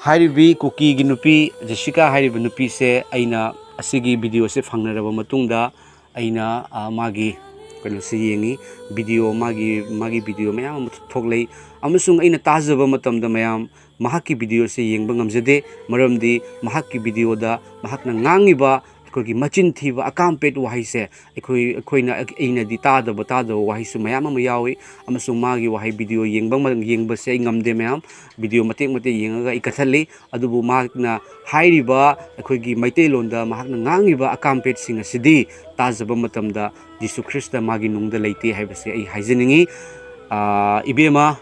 ꯍꯥꯏꯔꯤꯕꯤ ꯀꯨꯀꯤꯒꯤ ꯅꯨꯄꯤ ꯖꯦꯁꯤꯀꯥ ꯍꯥꯏꯔꯤꯕ ꯅꯨꯄꯤꯁꯦ ꯑꯩꯅ ꯑꯁꯤꯒꯤ ꯚꯤꯗꯤꯑꯣꯁꯦ ꯐꯪꯅꯔꯕ ꯃꯇꯨꯡꯗ ꯑꯩꯅ, ꯑ, ꯃꯥꯒꯤ ꯀꯩꯅꯣꯁꯦ ꯌꯦꯡꯉꯤ, ꯚꯤꯗꯤꯑꯣ, ꯃꯥꯒꯤ, ꯃꯥꯒꯤ ꯚꯤꯗꯤꯑꯣ ꯃꯌꯥꯝ ꯑꯃ ꯊꯣꯛꯂꯛꯏ꯫ ꯑꯃꯁꯨꯡ ꯑꯩꯅ ꯇꯥꯖꯕ ꯃꯇꯝꯗ ꯃꯌꯥꯝ ꯃꯍꯥꯛꯀꯤ ꯚꯤꯗꯤꯑꯣꯁꯦ ꯌꯦꯡꯕ ꯉꯝꯖꯗꯦ, ꯃꯔꯝꯗꯤ ꯃꯍꯥꯛꯀꯤ ꯚꯤꯗꯤꯑꯣꯗ ꯃꯍꯥꯛꯅ ꯉꯥꯡꯉꯤꯕ ꯑꯩꯈꯣꯏꯒꯤ ꯃꯆꯤꯟ ꯊꯤꯕ, ꯑꯀꯥꯝꯄꯦꯠ ꯋꯥꯍꯩꯁꯦ ꯑꯩꯈꯣꯏ, ꯑꯩꯈꯣꯏꯅ, ꯑꯩꯅꯗꯤ ꯇꯥꯗꯕ, ꯇꯥꯗꯕ ꯋꯥꯍꯩꯁꯨ ꯃꯌꯥꯝ ꯑꯃ ꯌꯥꯎꯏ꯫ ꯑꯃꯁꯨꯡ ꯃꯥꯒꯤ ꯋꯥꯍꯩ ꯚꯤꯗꯤꯑꯣ ꯌꯦꯡꯕ ꯃ-, ꯌꯦꯡꯕꯁꯦ ꯑꯩ ꯉꯝꯗꯦ ꯃꯌꯥꯝ, ꯚꯤꯗꯤꯑꯣ ꯃꯇꯦꯛ ꯃꯇꯦꯛ ꯌꯦꯡꯉꯒ ꯑꯩ ꯀꯠꯊꯠꯂꯤ꯫ ꯑꯗꯨꯕꯨ ꯃꯍꯥꯛꯅ ꯍꯥꯏꯔꯤꯕ ꯑꯩꯈꯣꯏꯒꯤ ꯃꯩꯇꯩꯂꯣꯟꯗ ꯃꯍꯥꯛꯅ ꯉꯥꯡꯉꯤꯕ ꯑꯀꯥꯝꯄꯦꯠꯁꯤꯡ ꯑꯁꯤꯗꯤ ꯇꯥꯖꯕ ꯃꯇꯝꯗ ꯖꯤꯁꯨ ꯈ꯭ꯔꯤꯁꯇ ꯃꯥꯒꯤ ꯅꯨꯡꯗ ꯂꯩꯇꯦ ꯍꯥꯏꯕꯁꯦ ꯑꯩ ꯍꯥꯏꯖꯅꯤꯡꯉꯤ꯫ ꯑꯥ, ꯏꯕꯦꯝꯃ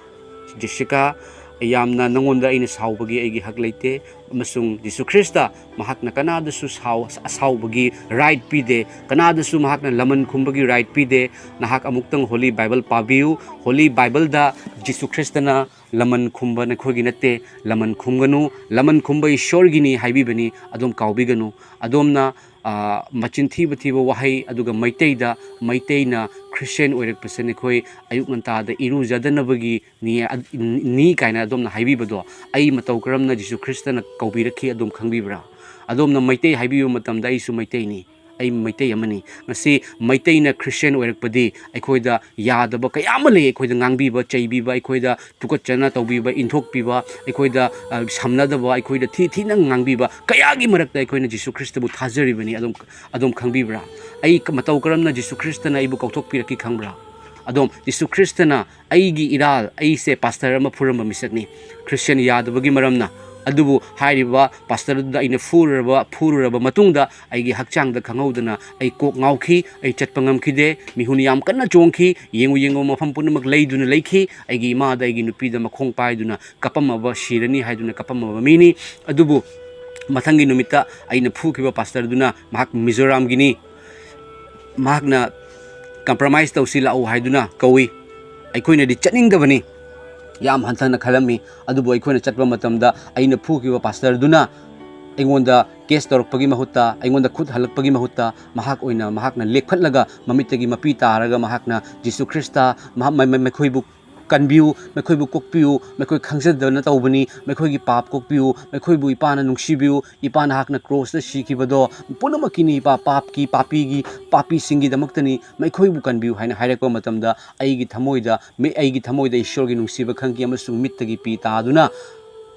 ꯖꯦꯁꯤꯀꯥ, ꯌꯥꯝꯅ ꯅꯉꯣꯟꯗ ꯑꯩꯅ ꯁꯥꯎꯕꯒꯤ ꯑꯩꯒꯤ ꯍꯛ ꯂꯩꯇꯦ, ꯑꯃꯁꯨꯡ ꯖꯤꯁꯨ ꯈ꯭ꯔꯤꯁꯇ ꯃꯍꯥꯛꯅ ꯀꯅꯥꯗꯁꯨ ꯁꯥꯎ-, ꯑꯁꯥꯎꯕꯒꯤ ꯔꯥꯏꯠ ꯄꯤꯗꯦ, ꯀꯅꯥꯗꯁꯨ ꯃꯍꯥꯛꯅ ꯂꯃꯟ ꯈꯨꯝꯕꯒꯤ ꯔꯥꯏꯠ ꯄꯤꯗꯦ꯫ ꯅꯍꯥꯛ ꯑꯃꯨꯛꯇꯪ ꯍꯣꯂꯤ ꯕꯥꯏꯕꯜ ꯄꯥꯕꯤꯌꯨ꯫ ꯍꯣꯂꯤ ꯕꯥꯏꯕꯜꯗ ꯖꯤꯁꯨ ꯈ꯭ꯔꯤꯁꯇꯅ ꯂꯃꯟ ꯈꯨꯝꯕ ꯅꯈꯣꯏꯒꯤ ꯅꯠꯇꯦ, ꯂꯃꯟ ꯈꯨꯝꯒꯅꯨ, ꯂꯃꯟ ꯈꯨꯝꯕ ꯏꯁꯣꯔꯒꯤꯅꯤ ꯍꯥꯏꯕꯤꯕꯅꯤ꯫ ꯑꯗꯣꯝ ꯀꯥꯎꯕꯤꯒꯅꯨ꯫ ꯑꯗꯣꯝꯅ, ꯑ, ꯃꯆꯤꯟ ꯊꯤꯕ ꯊꯤꯕ ꯋꯥꯍꯩ, ꯑꯗꯨꯒ ꯃꯩꯇꯩꯗ, ꯃꯩꯇꯩꯅ ꯈ꯭ꯔꯤꯁꯇꯤꯌꯥꯟ ꯑꯣꯏꯔꯛꯄꯁꯦ ꯅꯈꯣꯏ ꯑꯌꯨꯛ ꯉꯟꯇꯥꯗ ꯏꯔꯨꯖꯗꯅꯕꯒꯤ ꯅꯤ, ꯑ, ꯅꯤ ꯀꯥꯏꯅ ꯑꯗꯣꯝꯅ ꯍꯥꯏꯕꯤꯕꯗꯣ ꯑꯩ ꯃꯇꯧ ꯀꯔꯝꯅ ꯖꯤꯁꯨ ꯈ꯭ꯔꯤꯁꯇꯅ ꯀꯧꯕꯤꯔꯛꯈꯤ ꯑꯗꯣꯝ ꯈꯪꯕꯤꯕ꯭ꯔꯥ? ꯑꯗꯣꯝꯅ ꯃꯩꯇꯩ ꯍꯥꯏꯕꯤꯕ ꯃꯇꯝꯗ ꯑꯩꯁꯨ ꯃꯩꯇꯩꯅꯤ, ꯑꯩ ꯃꯩꯇꯩ ꯑꯃꯅꯤ꯫ ꯉꯁꯤ ꯃꯩꯇꯩꯅ ꯈ꯭ꯔꯤꯁꯇꯤꯌꯥꯟ ꯑꯣꯏꯔꯛꯄꯗꯤ ꯑꯩꯈꯣꯏꯗ ꯌꯥꯗꯕ ꯀꯌꯥ ꯑꯃ ꯂꯩ, ꯑꯩꯈꯣꯏꯗ ꯉꯥꯡꯕꯤꯕ, ꯆꯩꯕꯤꯕ, ꯑꯩꯈꯣꯏꯗ ꯇꯨꯀꯠꯆꯅ ꯇꯧꯕꯤꯕ, ꯏꯟꯊꯣꯛꯄꯤꯕ, ꯑꯩꯈꯣꯏꯗ, ꯑ, ꯁꯝꯅꯗꯕ, ꯑꯩꯈꯣꯏꯗ ꯊꯤ ꯊꯤꯅ ꯉꯥꯡꯕꯤꯕ ꯀꯌꯥꯒꯤ ꯃꯔꯛꯇ ꯑꯩꯈꯣꯏꯅ ꯖꯤꯁꯨ ꯈ꯭ꯔꯤꯁꯇꯕꯨ ꯊꯥꯖꯔꯤꯕꯅꯤ꯫ ꯑꯗꯣꯝ, ꯑꯗꯣꯝ ꯈꯪꯕꯤꯕ꯭ꯔꯥ? ꯑꯩ ꯀ-, ꯃꯇꯧ ꯀꯔꯝꯅ ꯖꯤꯁꯨ ꯈ꯭ꯔꯤꯁꯇꯅ ꯑꯩꯕꯨ ꯀꯧꯊꯣꯛꯄꯤꯔꯛꯈꯤ ꯈꯪꯕ꯭ꯔꯥ? ꯑꯗꯣꯝ, ꯖꯤꯁꯨ ꯈ꯭ꯔꯤꯁꯇꯅ ꯑꯩꯒꯤ ꯏꯔꯥꯜ, ꯑꯩꯁꯦ ꯄꯥꯁꯇꯔ ꯑꯃ ꯐꯨꯔꯝꯕ ꯃꯤꯁꯛꯅꯤ, ꯈ꯭ꯔꯤꯁꯇꯤꯌꯥꯟ ꯌꯥꯗꯕꯒꯤ ꯃꯔꯝꯅ꯫ ꯑꯗꯨꯕꯨ ꯍꯥꯏꯔꯤꯕ ꯄꯥꯁꯇꯔ ꯑꯗꯨꯗ ꯑꯩꯅ ꯐꯨꯔꯨꯔꯕ, ꯐꯨꯔꯨꯔꯕ ꯃꯇꯨꯡꯗ ꯑꯩꯒꯤ ꯍꯛꯆꯥꯡꯗ ꯈꯪꯍꯧꯗꯅ ꯑꯩ ꯀꯣꯛ ꯉꯥꯎꯈꯤ, ꯑꯩ ꯆꯠꯄ ꯉꯝꯈꯤꯗꯦ, ꯃꯤꯍꯨꯟ ꯌꯥꯝ ꯀꯟꯅ ꯆꯣꯡꯈꯤ, ꯌꯦꯡꯉꯨ ꯌꯦꯡꯉꯨ ꯃꯐꯝ ꯄꯨꯝꯅꯃꯛ ꯂꯩꯗꯨꯅ ꯂꯩꯈꯤ꯫ ꯑꯩꯒꯤ ꯏꯃꯥꯗ ꯑꯩꯒꯤ ꯅꯨꯄꯤꯗ ꯃꯈꯣꯡ ꯄꯥꯏꯗꯨꯅ ꯀꯞꯄꯝꯃꯕ, ꯁꯤꯔꯅꯤ ꯍꯥꯏꯗꯨꯅ ꯀꯞꯄꯝꯃꯕ ꯃꯤꯅꯤ꯫ ꯑꯗꯨꯕꯨ ꯃꯊꯪꯒꯤ ꯅꯨꯃꯤꯠꯇ ꯑꯩꯅ ꯐꯨꯈꯤꯕ ꯄꯥꯁꯇꯔꯗꯨꯅ ꯃꯍꯥꯛ ꯃꯤꯖꯣꯔꯥꯝꯒꯤꯅꯤ, ꯃꯍꯥꯛꯅ "ꯀꯝꯄ꯭ꯔꯣꯃꯥꯏꯁ ꯇꯧꯁꯤ ꯂꯥꯛꯎ" ꯍꯥꯏꯗꯨꯅ ꯀꯧꯏ꯫ ꯑꯩꯈꯣꯏꯅꯗꯤ ꯆꯠꯅꯤꯡꯗꯕꯅꯤ, ꯌꯥꯝ ꯍꯟꯊꯅ ꯈꯜꯂꯝꯃꯤ꯫ ꯑꯗꯨꯕꯨ ꯑꯩꯈꯣꯏꯅ ꯆꯠꯄ ꯃꯇꯝꯗ ꯑꯩꯅ ꯐꯨꯈꯤꯕ ꯄꯥꯁꯇꯔꯗꯨꯅ ꯑꯩꯉꯣꯟꯗ ꯀꯦꯁ ꯇꯧꯔꯛꯄꯒꯤ ꯃꯍꯨꯠꯇ, ꯑꯩꯉꯣꯟꯗ ꯈꯨꯠ ꯍꯜꯂꯛꯄꯒꯤ ꯃꯍꯨꯠꯇ, ꯃꯍꯥꯛ ꯑꯣꯏꯅ, ꯃꯍꯥꯛꯅ ꯂꯦꯞꯈꯠꯂꯒ ꯃꯃꯤꯠꯇꯒꯤ ꯃꯄꯤ ꯇꯥꯔꯒ ꯃꯍꯥꯛꯅ, "ꯖꯤꯁꯨ ꯈ꯭ꯔꯤꯁꯇ ꯃꯍꯥꯛ-, ꯃ-, ꯃ-, ꯃꯈꯣꯏꯕꯨ ꯀꯟꯕꯤꯌꯨ, ꯃꯈꯣꯏꯕꯨ ꯀꯣꯛꯄꯤꯌꯨ, ꯃꯈꯣꯏ ꯈꯪꯖꯗꯅ ꯇꯧꯕꯅꯤ, ꯃꯈꯣꯏꯒꯤ ꯄꯥꯞ ꯀꯣꯛꯄꯤꯌꯨ, ꯃꯈꯣꯏꯕꯨ ꯏꯄꯥꯅ ꯅꯨꯡꯁꯤꯕꯤꯌꯨ, ꯏꯄꯥ ꯅꯍꯥꯛꯅ ꯀ꯭ꯔꯣꯁꯇ ꯁꯤꯈꯤꯕꯗꯣ ꯄꯨꯝꯅꯃꯛꯀꯤꯅꯤ, ꯏꯄꯥ ꯄꯥꯞꯀꯤ, ꯄꯥꯄꯤꯒꯤ, ꯄꯥꯄꯤꯁꯤꯡꯒꯤꯗꯃꯛꯇꯅꯤ, ꯃꯈꯣꯏꯕꯨ ꯀꯟꯕꯤꯌꯨ" ꯍꯥꯏꯅ ꯍꯥꯏꯔꯛꯄ ꯃꯇꯝꯗ ꯑꯩꯒꯤ ꯊꯃꯣꯏꯗ, ꯃꯤ-, ꯑꯩꯒꯤ ꯊꯃꯣꯏꯗ ꯏꯁꯣꯔꯒꯤ ꯅꯨꯡꯁꯤꯕ ꯈꯪꯈꯤ ꯑꯃꯁꯨꯡ ꯃꯤꯠꯇꯒꯤ ꯄꯤ ꯇꯥꯗꯨꯅ,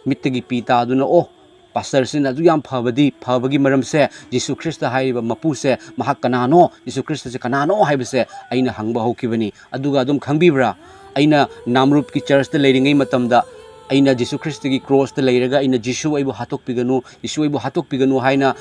ꯃꯤꯠꯇꯒꯤ ꯄꯤ ꯇꯥꯗꯨꯅ, "ꯑꯣ, ꯄꯥꯁꯇꯔꯁꯤꯅ ꯑꯗꯨ ꯌꯥꯝ ꯐꯕꯗꯤ, ꯐꯕꯒꯤ ꯃꯔꯝꯁꯦ, ꯖꯤꯁꯨ ꯈ꯭ꯔꯤꯁꯇ ꯍꯥꯏꯔꯤꯕ ꯃꯄꯨꯁꯦ ꯃꯍꯥꯛ ꯀꯅꯥꯅꯣ? ꯖꯤꯁꯨ ꯈ꯭ꯔꯤꯁꯇꯁꯦ ꯀꯅꯥꯅꯣ?" ꯍꯥꯏꯕꯁꯦ ꯑꯩꯅ ꯍꯪꯕ ꯍꯧꯈꯤꯕꯅꯤ꯫ ꯑꯗꯨꯒ ꯑꯗꯨꯝ ꯈꯪꯕꯤꯕ꯭ꯔꯥ? ꯑꯩꯅ ꯅꯥꯝꯔꯨꯞꯀꯤ ꯆꯔꯆꯇ ꯂꯩꯔꯤꯉꯩ ꯃꯇꯝꯗ ꯑꯩꯅ ꯖꯤꯁꯨ ꯈ꯭ꯔꯤꯁꯇꯒꯤ ꯀ꯭ꯔꯣꯁꯇ ꯂꯩꯔꯒ ꯑꯩꯅ, "ꯖꯤꯁꯨ, ꯑꯩꯕꯨ ꯍꯥꯠꯇꯣꯛꯄꯤꯒꯅꯨ, ꯖꯤꯁꯨ, ꯑꯩꯕꯨ ꯍꯥꯠꯇꯣꯛꯄꯤꯒꯅꯨ" ꯍꯥꯏꯅ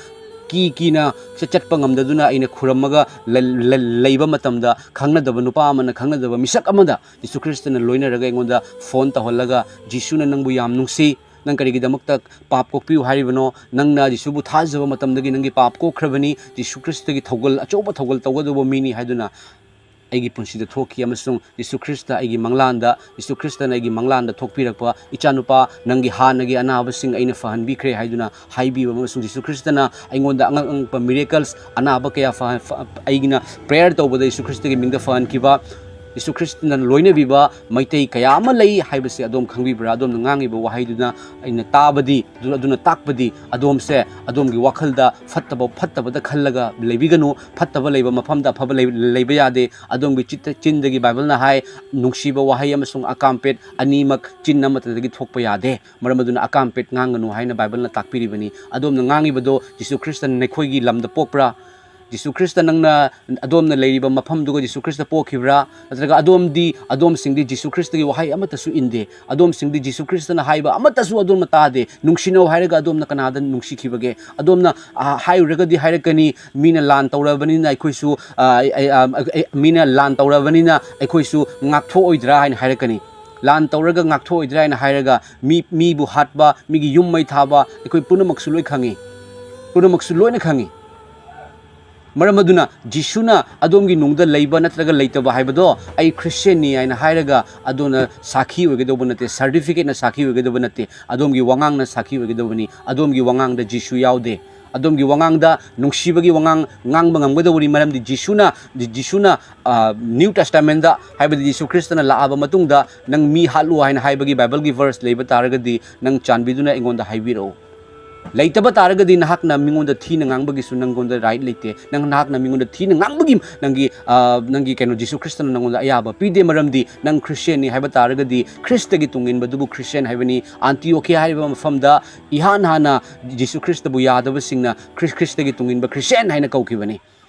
ꯀꯤ ꯀꯤꯅ ꯆ-, ꯆꯠꯄ ꯉꯝꯗꯗꯨꯅ ꯑꯩꯅ ꯈꯨꯔꯝꯃꯒ ꯂ-, ꯂ-, ꯂꯩꯕ ꯃꯇꯝꯗ, ꯈꯪꯅꯗꯕ ꯅꯨꯄꯥ ꯑꯃꯅ ꯈꯪꯅꯗꯕ ꯃꯤꯁꯛ ꯑꯃꯗ ꯖꯤꯁꯨ ꯈ꯭ꯔꯤꯁꯇꯅ ꯂꯣꯏꯅꯔꯒ ꯑꯩꯉꯣꯟꯗ ꯐꯣꯟ ꯇꯧꯍꯜꯂꯒ, "ꯖꯤꯁꯨꯅ ꯅꯪꯕꯨ ꯌꯥꯝ ꯅꯨꯡꯁꯤ, ꯅꯪ ꯀꯔꯤꯒꯤꯗꯃꯛꯇ ꯄꯥꯞ ꯀꯣꯛꯄꯤꯌꯨ ꯍꯥꯏꯔꯤꯕꯅꯣ? ꯅꯪꯅ ꯖꯤꯁꯨꯕꯨ ꯊꯥꯖꯕ ꯃꯇꯝꯗꯒꯤ ꯅꯪꯒꯤ ꯄꯥꯞ ꯀꯣꯛꯈ꯭ꯔꯕꯅꯤ, ꯖꯤꯁꯨ ꯈ꯭ꯔꯤꯁꯇꯒꯤ ꯊꯧꯒꯜ, ꯑꯆꯧꯕ ꯊꯧꯒꯜ ꯇꯧꯒꯗꯧꯕ ꯃꯤꯅꯤ" ꯍꯥꯏꯗꯨꯅ ꯑꯩꯒꯤ ꯄꯨꯟꯁꯤꯗ ꯊꯣꯛꯈꯤ꯫ ꯑꯃꯁꯨꯡ ꯖꯤꯁꯨ ꯈ꯭ꯔꯤꯁꯇ ꯑꯩꯒꯤ ꯃꯪꯂꯥꯟꯗ, ꯖꯤꯁꯨ ꯈ꯭ꯔꯤꯁꯇꯅ ꯑꯩꯒꯤ ꯃꯪꯂꯥꯟꯗ ꯊꯣꯛꯄꯤꯔꯛꯄ, "ꯏꯆꯥꯅꯨꯄꯥ, ꯅꯪꯒꯤ ꯍꯥꯟꯅꯒꯤ ꯑꯅꯥꯕꯁꯤꯡ ꯑꯩꯅ ꯐꯍꯟꯕꯤꯈ꯭ꯔꯦ" ꯍꯥꯏꯗꯨꯅ ꯍꯥꯏꯕꯤꯕ, ꯑꯃꯁꯨꯡ ꯖꯤꯁꯨ ꯈ꯭ꯔꯤꯁꯇꯅ ꯑꯩꯉꯣꯟꯗ ꯑꯉꯛ ꯑꯉꯛꯄ ꯃꯤꯔꯦꯀꯜꯁ, ꯑꯅꯥꯕ ꯀꯌꯥ ꯐ-, ꯐ-, ꯑꯩꯒꯤꯅ ꯄ꯭ꯔꯦꯌꯔ ꯇꯧꯕꯗ ꯖꯤꯁꯨ ꯈ꯭ꯔꯤꯁꯇꯒꯤ ꯃꯤꯡꯗ ꯐꯍꯟꯈꯤꯕ, ꯖꯤꯁꯨ ꯈ꯭ꯔꯤꯁꯇꯅ ꯂꯣꯏꯅꯕꯤꯕ ꯃꯩꯇꯩ ꯀꯌꯥ ꯑꯃ ꯂꯩ ꯍꯥꯏꯕꯁꯦ ꯑꯗꯣꯝ ꯈꯪꯕꯤꯕ꯭ꯔꯥ? ꯑꯗꯣꯝꯅ ꯉꯥꯡꯉꯤꯕ ꯋꯥꯍꯩꯗꯨꯅ ꯑꯩꯅ ꯇꯥꯕꯗꯤ, ꯑꯗꯨ-, ꯑꯗꯨꯅ ꯇꯥꯛꯄꯗꯤ ꯑꯗꯣꯝꯁꯦ ꯑꯗꯣꯝꯒꯤ ꯋꯥꯈꯜꯗ ꯐꯠꯇꯕ, ꯐꯠꯇꯕꯗ ꯈꯜꯂꯒ ꯂꯩꯕꯤꯒꯅꯨ꯫ ꯐꯠꯇꯕ ꯂꯩꯕ ꯃꯐꯝꯗ ꯑꯐꯕ ꯂꯩ-, ꯂꯩꯕ ꯌꯥꯗꯦ꯫ ꯑꯗꯣꯝꯒꯤ ꯆꯤꯠꯇ-, ꯆꯤꯟꯗꯒꯤ ꯕꯥꯏꯕꯜꯅ ꯍꯥꯏ, ꯅꯨꯡꯁꯤꯕ ꯋꯥꯍꯩ ꯑꯃꯁꯨꯡ ꯑꯀꯥꯝꯄꯦꯠ ꯑꯅꯤꯃꯛ ꯆꯤꯟ ꯑꯃꯠꯇꯗꯒꯤ ꯊꯣꯛꯄ ꯌꯥꯗꯦ꯫ ꯃꯔꯝ ꯑꯗꯨꯅ ꯑꯀꯥꯝꯄꯦꯠ ꯉꯥꯡꯒꯅꯨ ꯍꯥꯏꯅ ꯕꯥꯏꯕꯜꯅ ꯇꯥꯛꯄꯤꯔꯤꯕꯅꯤ꯫ ꯑꯗꯣꯝꯅ ꯉꯥꯡꯉꯤꯕꯗꯣ ꯖꯤꯁꯨ ꯈ꯭ꯔꯤꯁꯇꯅ ꯅꯈꯣꯏꯒꯤ ꯂꯝꯗ ꯄꯣꯛꯄ꯭ꯔꯥ? ꯖꯤꯁꯨ ꯈ꯭ꯔꯤꯁꯇ ꯅꯪꯅ ꯑꯗꯣꯝꯅ ꯂꯩꯔꯤꯕ ꯃꯐꯝꯗꯨꯒ ꯖꯤꯁꯨ ꯈ꯭ꯔꯤꯁꯇ ꯄꯣꯛꯈꯤꯕ꯭ꯔꯥ? ꯅꯠꯇ꯭ꯔꯒ ꯑꯗꯣꯝꯗꯤ, ꯑꯗꯣꯝꯁꯤꯡꯗꯤ ꯖꯤꯁꯨ ꯈ꯭ꯔꯤꯁꯇꯒꯤ ꯋꯥꯍꯩ ꯑꯃꯠꯇꯁꯨ ꯏꯟꯗꯦ꯫ ꯑꯗꯣꯝꯁꯤꯡꯗꯤ ꯖꯤꯁꯨ ꯈ꯭ꯔꯤꯁꯇꯅ ꯍꯥꯏꯕ ꯑꯃꯠꯇꯁꯨ ꯑꯗꯣꯝꯅ ꯇꯥꯗꯦ꯫ ꯅꯨꯡꯁꯤꯅꯧ ꯍꯥꯏꯔꯒ ꯑꯗꯣꯝꯅ ꯀꯅꯥꯗ ꯅꯨꯡꯁꯤꯈꯤꯕꯒꯦ? ꯑꯗꯣꯝꯅ, ꯑ, ꯍꯥꯏꯔꯨꯔꯒꯗꯤ ꯍꯥꯏꯔꯛꯀꯅꯤ, "ꯃꯤꯅ ꯂꯥꯟ ꯇꯧꯔꯕꯅꯤꯅ ꯑꯩꯈꯣꯏꯁꯨ, ꯑ, ꯑ, ꯑ, ꯑ, ꯃꯤꯅ ꯂꯥꯟ ꯇꯧꯔꯕꯅꯤꯅ ꯑꯩꯈꯣꯏꯁꯨ ꯉꯥꯛꯊꯣꯛꯑꯣꯏꯗ꯭ꯔꯥ?" ꯍꯥꯏꯅ ꯍꯥꯏꯔꯛꯀꯅꯤ꯫ ꯂꯥꯟ ꯇꯧꯔꯒ ꯉꯥꯛꯊꯣꯛꯑꯣꯏꯗ꯭ꯔꯥ ꯍꯥꯏꯅ ꯍꯥꯏꯔꯒ ꯃꯤ, ꯃꯤꯕꯨ ꯍꯥꯠꯄ, ꯃꯤꯒꯤ ꯌꯨꯝ ꯃꯩ ꯊꯥꯕ ꯑꯩꯈꯣꯏ ꯄꯨꯝꯅꯃꯛꯁꯨ ꯂꯣꯏ ꯈꯪꯉꯤ꯫ ꯄꯨꯝꯅꯃꯛꯁꯨ ꯂꯣꯏꯅ ꯈꯪꯉꯤ꯫ ꯃꯔꯝ ꯑꯗꯨꯅ ꯖꯤꯁꯨꯅ ꯑꯗꯣꯝꯒꯤ ꯅꯨꯡꯗ ꯂꯩꯕ ꯅꯠꯇ꯭ꯔꯒ ꯂꯩꯇꯕ ꯍꯥꯏꯕꯗꯣ, "ꯑꯩ ꯈ꯭ꯔꯤꯁꯇꯤꯌꯥꯟꯅꯤ" ꯍꯥꯏꯅ ꯍꯥꯏꯔꯒ ꯑꯗꯣꯝꯅ ꯁꯥꯈꯤ ꯑꯣꯏꯒꯗꯧꯕ ꯅꯠꯇꯦ, ꯁꯥꯔꯇꯤꯐꯤꯀꯦꯠꯅ ꯁꯥꯈꯤ ꯑꯣꯏꯒꯗꯧꯕ ꯅꯠꯇꯦ, ꯑꯗꯣꯝꯒꯤ ꯋꯥꯉꯥꯡꯅ ꯁꯥꯈꯤ ꯑꯣꯏꯒꯗꯧꯕꯅꯤ꯫ ꯑꯗꯣꯝꯒꯤ ꯋꯥꯉꯥꯡꯗ ꯖꯤꯁꯨ ꯌꯥꯎꯗꯦ꯫ ꯑꯗꯣꯝꯒꯤ ꯋꯥꯉꯥꯡꯗ ꯅꯨꯡꯁꯤꯕꯒꯤ ꯋꯥꯉꯥꯡ ꯉꯥꯡꯕ ꯉꯝꯒꯗꯧꯕꯅꯤ, ꯃꯔꯝꯗꯤ ꯖꯤꯁꯨꯅ, ꯖꯤꯁꯨꯅ, ꯑ, ꯅ꯭ꯌꯨ ꯇꯦꯁꯇꯥꯃꯦꯟꯗ, ꯍꯥꯏꯕꯗꯤ ꯖꯤꯁꯨ ꯈ꯭ꯔꯤꯁꯇꯅ ꯂꯥꯛꯑꯕ ꯃꯇꯨꯡꯗ, "ꯅꯪ ꯃꯤ ꯍꯥꯠꯂꯨ" ꯍꯥꯏꯅ ꯍꯥꯏꯕꯒꯤ ꯕꯥꯏꯕꯜꯒꯤ ꯚꯔꯁ ꯂꯩꯕ ꯇꯥꯔꯒꯗꯤ, ꯅꯪ ꯆꯥꯟꯕꯤꯗꯨꯅ ꯑꯩꯉꯣꯟꯗ ꯍꯥꯏꯕꯤꯔꯛꯎ꯫ ꯂꯩꯇꯕ ꯇꯥꯔꯒꯗꯤ ꯅꯍꯥꯛꯅ ꯃꯤꯉꯣꯟꯗ ꯊꯤꯅ ꯉꯥꯡꯕꯒꯤꯁꯨ ꯅꯪꯉꯣꯟꯗ ꯔꯥꯏꯠ ꯂꯩꯇꯦ꯫ ꯅꯪ, ꯅꯍꯥꯛꯅ ꯃꯤꯉꯣꯟꯗ ꯊꯤꯅ ꯉꯥꯡꯕꯒꯤ ꯅꯪꯒꯤ, ꯑ, ꯅꯪꯒꯤ ꯀꯩꯅꯣ, ꯖꯤꯁꯨ ꯈ꯭ꯔꯤꯁꯇꯅ ꯅꯪꯉꯣꯟꯗ ꯑꯌꯥꯕ ꯄꯤꯗꯦ, ꯃꯔꯝꯗꯤ ꯅꯪ ꯈ꯭ꯔꯤꯁꯇꯤꯌꯥꯟꯅꯤ ꯍꯥꯏꯕ ꯇꯥꯔꯒꯗꯤ ꯈ꯭ꯔꯤꯁꯇꯒꯤ ꯇꯨꯡ ꯏꯟꯕꯗꯨꯕꯨ ꯈ꯭ꯔꯤꯁꯇꯤꯌꯥꯟ ꯍꯥꯏꯕꯅꯤ꯫ ꯑꯟꯇꯤꯑꯣꯈꯤꯌꯥ ꯍꯥꯏꯔꯤꯕ ꯃꯐꯝꯗ ꯏꯍꯥꯟ ꯍꯥꯟꯅ ꯖꯤꯁꯨ ꯈ꯭ꯔꯤꯁꯇꯕꯨ ꯌꯥꯗꯕꯁꯤꯡꯅ ꯈ꯭ꯔꯤꯁ-, ꯈ꯭ꯔꯤꯁꯇꯒꯤ ꯇꯨꯡ ꯏꯟꯕ ꯈ꯭ꯔꯤꯁꯇꯤꯌꯥꯟ ꯍꯥꯏꯅ ꯀꯧꯈꯤꯕꯅꯤ꯫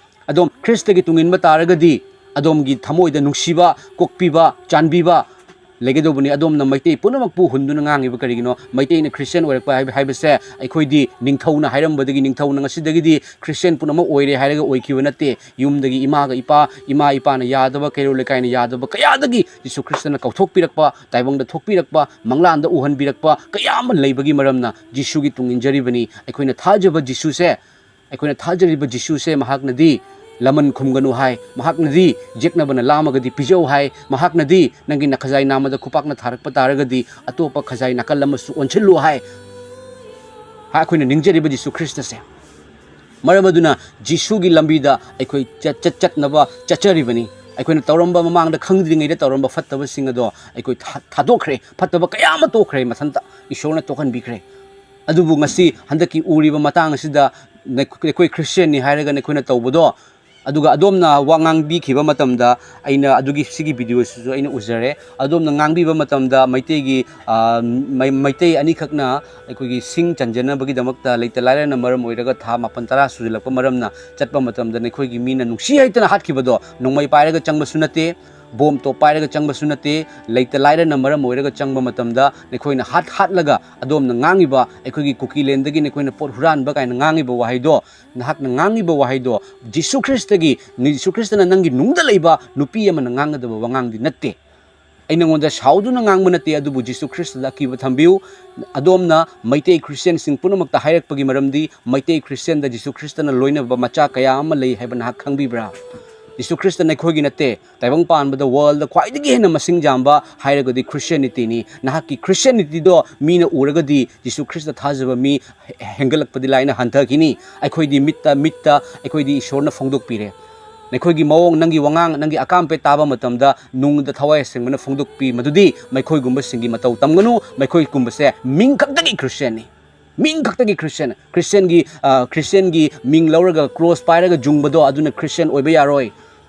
ꯑꯗꯣꯝ ꯈ꯭ꯔꯤꯁꯇꯒꯤ ꯇꯨꯡ ꯏꯟꯕ ꯇꯥꯔꯒꯗꯤ, ꯑꯗꯣꯝꯒꯤ ꯊꯃꯣꯏꯗ ꯅꯨꯡꯁꯤꯕ, ꯀꯣꯛꯄꯤꯕ, ꯆꯥꯟꯕꯤꯕ ꯂꯩꯒꯗꯧꯕꯅꯤ꯫ ꯑꯗꯣꯝꯅ ꯃꯩꯇꯩ ꯄꯨꯝꯅꯃꯛꯄꯨ ꯍꯨꯟꯗꯨꯅ ꯉꯥꯡꯉꯤꯕ ꯀꯔꯤꯒꯤꯅꯣ? ꯃꯩꯇꯩꯅ ꯈ꯭ꯔꯤꯁꯇꯤꯌꯥꯟ ꯑꯣꯏꯔꯛꯄ ꯍꯥꯏꯕ, ꯍꯥꯏꯕꯁꯦ ꯑꯩꯈꯣꯏꯗꯤ ꯅꯤꯡꯊꯧꯅ ꯍꯥꯏꯔꯝꯕꯗꯒꯤ, ꯅꯤꯡꯊꯧꯅ ꯉꯁꯤꯗꯒꯤꯗꯤ ꯈ꯭ꯔꯤꯁꯇꯤꯌꯥꯟ ꯄꯨꯝꯅꯃꯛ ꯑꯣꯏꯔꯦ ꯍꯥꯏꯔꯒ ꯑꯣꯏꯈꯤꯕ ꯅꯠꯇꯦ꯫ ꯌꯨꯝꯗꯒꯤ ꯏꯃꯥꯒ ꯏꯄꯥ, ꯏꯃꯥ ꯏꯄꯥꯅ ꯌꯥꯗꯕ, ꯀꯩꯔꯣꯜ ꯂꯩꯀꯥꯏꯅ ꯌꯥꯗꯕ ꯀꯌꯥꯗꯒꯤ ꯖꯤꯁꯨ ꯈ꯭ꯔꯤꯁꯇꯅ ꯀꯧꯊꯣꯛꯄꯤꯔꯛꯄ, ꯇꯥꯏꯕꯪꯗ ꯊꯣꯛꯄꯤꯔꯛꯄ, ꯃꯪꯂꯥꯟꯗ ꯎꯍꯟꯕꯤꯔꯛꯄ ꯀꯌꯥ ꯑꯃ ꯂꯩꯕꯒꯤ ꯃꯔꯝꯅ ꯖꯤꯁꯨꯒꯤ ꯇꯨꯡ ꯏꯟꯖꯔꯤꯕꯅꯤ꯫ ꯑꯩꯈꯣꯏꯅ ꯊꯥꯖꯕ ꯖꯤꯁꯨꯁꯦ, ꯑꯩꯈꯣꯏꯅ ꯊꯥꯖꯔꯤꯕ ꯖꯤꯁꯨꯁꯦ, ꯃꯍꯥꯛꯅꯗꯤ ꯂꯃꯟ ꯈꯨꯝꯒꯅꯨ ꯍꯥꯏ, ꯃꯍꯥꯛꯅꯗꯤ ꯌꯦꯛꯅꯕꯅ ꯂꯥꯝꯃꯒꯗꯤ ꯄꯤꯖꯧ ꯍꯥꯏ, ꯃꯍꯥꯛꯅꯗꯤ ꯅꯪꯒꯤ ꯅꯈꯖꯥꯏ ꯅꯥꯝꯃꯗ ꯈꯨꯄꯥꯛꯅ ꯊꯥꯔꯛꯄ ꯇꯥꯔꯒꯗꯤ ꯑꯇꯣꯞꯄ ꯈꯖꯥꯏ ꯅꯥꯀꯜ ꯑꯃꯁꯨ ꯑꯣꯟꯁꯤꯜꯂꯨ ꯍꯥꯏ꯫ ꯍꯥꯏ, ꯑꯩꯈꯣꯏꯅ ꯅꯤꯡꯖꯔꯤꯕ ꯖꯤꯁꯨ ꯈ꯭ꯔꯤꯁꯇꯁꯦ꯫ ꯃꯔꯝ ꯑꯗꯨꯅ ꯖꯤꯁꯨꯒꯤ ꯂꯝꯕꯤꯗ ꯑꯩꯈꯣꯏ ꯆꯠ-, ꯆꯠ-, ꯆꯠꯅꯕ ꯆꯠꯆꯔꯤꯕꯅꯤ꯫ ꯑꯩꯈꯣꯏꯅ ꯇꯧꯔꯝꯕ, ꯃꯃꯥꯡꯗ ꯈꯪꯗ꯭ꯔꯤꯉꯩꯗ ꯇꯧꯔꯝꯕ ꯐꯠꯇꯕꯁꯤꯡ ꯑꯗꯣ ꯑꯩꯈꯣꯏ ꯊꯥ-, ꯊꯥꯗꯣꯛꯈ꯭ꯔꯦ꯫ ꯐꯠꯇꯕ ꯀꯌꯥ ꯑꯃ ꯇꯣꯛꯈ꯭ꯔꯦ, ꯃꯊꯟꯇ ꯏꯁꯣꯔꯅ ꯇꯣꯛꯍꯟꯕꯤꯈ꯭ꯔꯦ꯫ ꯑꯗꯨꯕꯨ ꯉꯁꯤ ꯍꯟꯗꯛꯀꯤ ꯎꯔꯤꯕ ꯃꯇꯥꯡ ꯑꯁꯤꯗ ꯅꯈꯣꯏ ꯈ꯭ꯔꯤꯁꯇꯤꯌꯥꯟꯅꯤ ꯍꯥꯏꯔꯒ ꯅꯈꯣꯏꯅ ꯇꯧꯕꯗꯣ, ꯑꯗꯨꯒ ꯑꯗꯣꯝꯅ ꯋꯥ ꯉꯥꯡꯕꯤꯈꯤꯕ ꯃꯇꯝꯗ, ꯑꯩꯅ ꯑꯗꯨꯒꯤ, ꯁꯤꯒꯤ ꯚꯤꯗꯤꯑꯣꯁꯤꯁꯨ ꯑꯩꯅ ꯎꯖꯔꯦ꯫ ꯑꯗꯣꯝꯅ ꯉꯥꯡꯕꯤꯕ ꯃꯇꯝꯗ ꯃꯩꯇꯩꯒꯤ, ꯑ, ꯃꯩ-, ꯃꯩꯇꯩ ꯑꯅꯤꯈꯛꯅ ꯑꯩꯈꯣꯏꯒꯤ ꯁꯤꯡ ꯆꯟꯖꯅꯕꯒꯤꯗꯃꯛꯇ ꯂꯩꯇ ꯂꯥꯏꯔꯅ ꯃꯔꯝ ꯑꯣꯏꯔꯒ ꯊꯥ ꯃꯥꯄꯟ ꯇꯔꯥ ꯁꯨꯖꯤꯜꯂꯛꯄ ꯃꯔꯝꯅ ꯆꯠꯄ ꯃꯇꯝꯗ ꯅꯈꯣꯏꯒꯤ ꯃꯤꯅ ꯅꯨꯡꯁꯤ ꯍꯩꯇꯅ ꯍꯥꯠꯈꯤꯕꯗꯣ ꯅꯣꯡꯃꯩ ꯄꯥꯏꯔꯒ ꯆꯪꯕꯁꯨ ꯅꯠꯇꯦ, ꯕꯣꯝ ꯇꯣꯞ ꯄꯥꯏꯔꯒ ꯆꯪꯕꯁꯨ ꯅꯠꯇꯦ, ꯂꯩꯇ ꯂꯥꯏꯔꯅ ꯃꯔꯝ ꯑꯣꯏꯔꯒ ꯆꯪꯕ ꯃꯇꯝꯗ ꯅꯈꯣꯏꯅ ꯍꯥꯠ ꯍꯥꯠꯂꯒ ꯑꯗꯣꯝꯅ ꯉꯥꯡꯉꯤꯕ ꯑꯩꯈꯣꯏꯒꯤ ꯀꯨꯀꯤꯂꯦꯟꯗꯒꯤ ꯅꯈꯣꯏꯅ ꯄꯣꯠ ꯍꯨꯔꯥꯟꯕ ꯀꯥꯏꯅ ꯉꯥꯡꯉꯤꯕ ꯋꯥꯍꯩꯗꯣ, ꯅꯍꯥꯛꯅ ꯉꯥꯡꯉꯤꯕ ꯋꯥꯍꯩꯗꯣ ꯖꯤꯁꯨ ꯈ꯭ꯔꯤꯁꯇꯒꯤ, ꯖꯤꯁꯨ ꯈ꯭ꯔꯤꯁꯇꯅ ꯅꯪꯒꯤ ꯅꯨꯡꯗ ꯂꯩꯕ ꯅꯨꯄꯤ ꯑꯃꯅ ꯉꯥꯡꯒꯗꯕ ꯋꯥꯉꯥꯡꯗꯤ ꯅꯠꯇꯦ꯫ ꯑꯩ ꯅꯉꯣꯟꯗ ꯁꯥꯎꯗꯨꯅ ꯉꯥꯡꯕ ꯅꯠꯇꯦ, ꯑꯗꯨꯕꯨ ꯖꯤꯁꯨ ꯈ꯭ꯔꯤꯁꯇꯗ ꯑꯀꯤꯕ ꯊꯝꯕꯤꯌꯨ꯫ ꯑꯗꯣꯝꯅ ꯃꯩꯇꯩ ꯈ꯭ꯔꯤꯁꯇꯤꯌꯥꯟꯁꯤꯡ ꯄꯨꯝꯅꯃꯛꯇ ꯍꯥꯏꯔꯛꯄꯒꯤ ꯃꯔꯝꯗꯤ ꯃꯩꯇꯩ ꯈ꯭ꯔꯤꯁꯇꯤꯌꯥꯟꯗ ꯖꯤꯁꯨ ꯈ꯭ꯔꯤꯁꯇꯅ ꯂꯣꯏꯅꯕ ꯃꯆꯥ ꯀꯌꯥ ꯑꯃ ꯂꯩ ꯍꯥꯏꯕ ꯅꯍꯥꯛ ꯈꯪꯕꯤꯕ꯭ꯔꯥ? ꯖꯤꯁꯨ ꯈ꯭ꯔꯤꯁꯇ ꯅꯈꯣꯏꯒꯤ ꯅꯠꯇꯦ꯫ ꯇꯥꯏꯕꯪ ꯄꯥꯟꯕꯗ ꯋꯥꯔꯜꯗ ꯈ꯭ꯋꯥꯏꯗꯒꯤ ꯍꯦꯟꯅ ꯃꯁꯤꯡ ꯌꯥꯝꯕ ꯍꯥꯏꯔꯒꯗꯤ ꯈ꯭ꯔꯤꯁꯇꯤꯌꯥꯅꯤꯇꯤꯅꯤ꯫ ꯅꯍꯥꯛꯀꯤ ꯈ꯭ꯔꯤꯁꯇꯤꯌꯥꯅꯤꯇꯤꯗꯣ ꯃꯤꯅ ꯎꯔꯒꯗꯤ ꯖꯤꯁꯨ ꯈ꯭ꯔꯤꯁꯇ ꯊꯥꯖꯕ ꯃꯤ ꯍꯦꯟꯒꯠꯂꯛꯄꯗꯤ ꯂꯥꯏꯅ ꯍꯟꯊꯈꯤꯅꯤ꯫ ꯑꯩꯈꯣꯏꯗꯤ ꯃꯤꯠꯇ ꯃꯤꯠꯇ ꯑꯩꯈꯣꯏꯗꯤ ꯏꯁꯣꯔꯅ ꯐꯣꯡꯗꯣꯛꯄꯤꯔꯦ꯫ ꯅꯈꯣꯏꯒꯤ ꯃꯑꯣꯡ, ꯅꯪꯒꯤ ꯋꯥꯉꯥꯡ, ꯅꯪꯒꯤ ꯑꯀꯥꯝꯄꯦꯠ ꯇꯥꯕ ꯃꯇꯝꯗ ꯅꯨꯡꯗ ꯊꯋꯥꯏ ꯑꯁꯦꯡꯕꯅ ꯐꯣꯡꯗꯣꯛꯄꯤ꯫ ꯃꯗꯨꯗꯤ ꯃꯈꯣꯏꯒꯨꯝꯕꯁꯤꯡꯒꯤ ꯃꯇꯧ ꯇꯝꯒꯅꯨ꯫ ꯃꯈꯣꯏꯒꯨꯝꯕꯁꯦ ꯃꯤꯡ ꯈꯛꯇꯒꯤ ꯈ꯭ꯔꯤꯁꯇꯤꯌꯥꯟꯅꯤ꯫ ꯃꯤꯡ ꯈꯛꯇꯒꯤ ꯈ꯭ꯔꯤꯁꯇꯤꯌꯥꯟ꯫ ꯈ꯭ꯔꯤꯁꯇꯤꯌꯥꯟꯒꯤ, ꯑ, ꯈ꯭ꯔꯤꯁꯇꯤꯌꯥꯟꯒꯤ ꯃꯤꯡ ꯂꯧꯔꯒ ꯀ꯭ꯔꯣꯁ ꯄꯥꯏꯔꯒ ꯖꯨꯡꯕꯗꯣ ꯑꯗꯨꯅ ꯈ꯭ꯔꯤꯁꯇꯤꯌꯥꯟ ꯑꯣꯏꯕ ꯌꯥꯔꯣꯏ꯫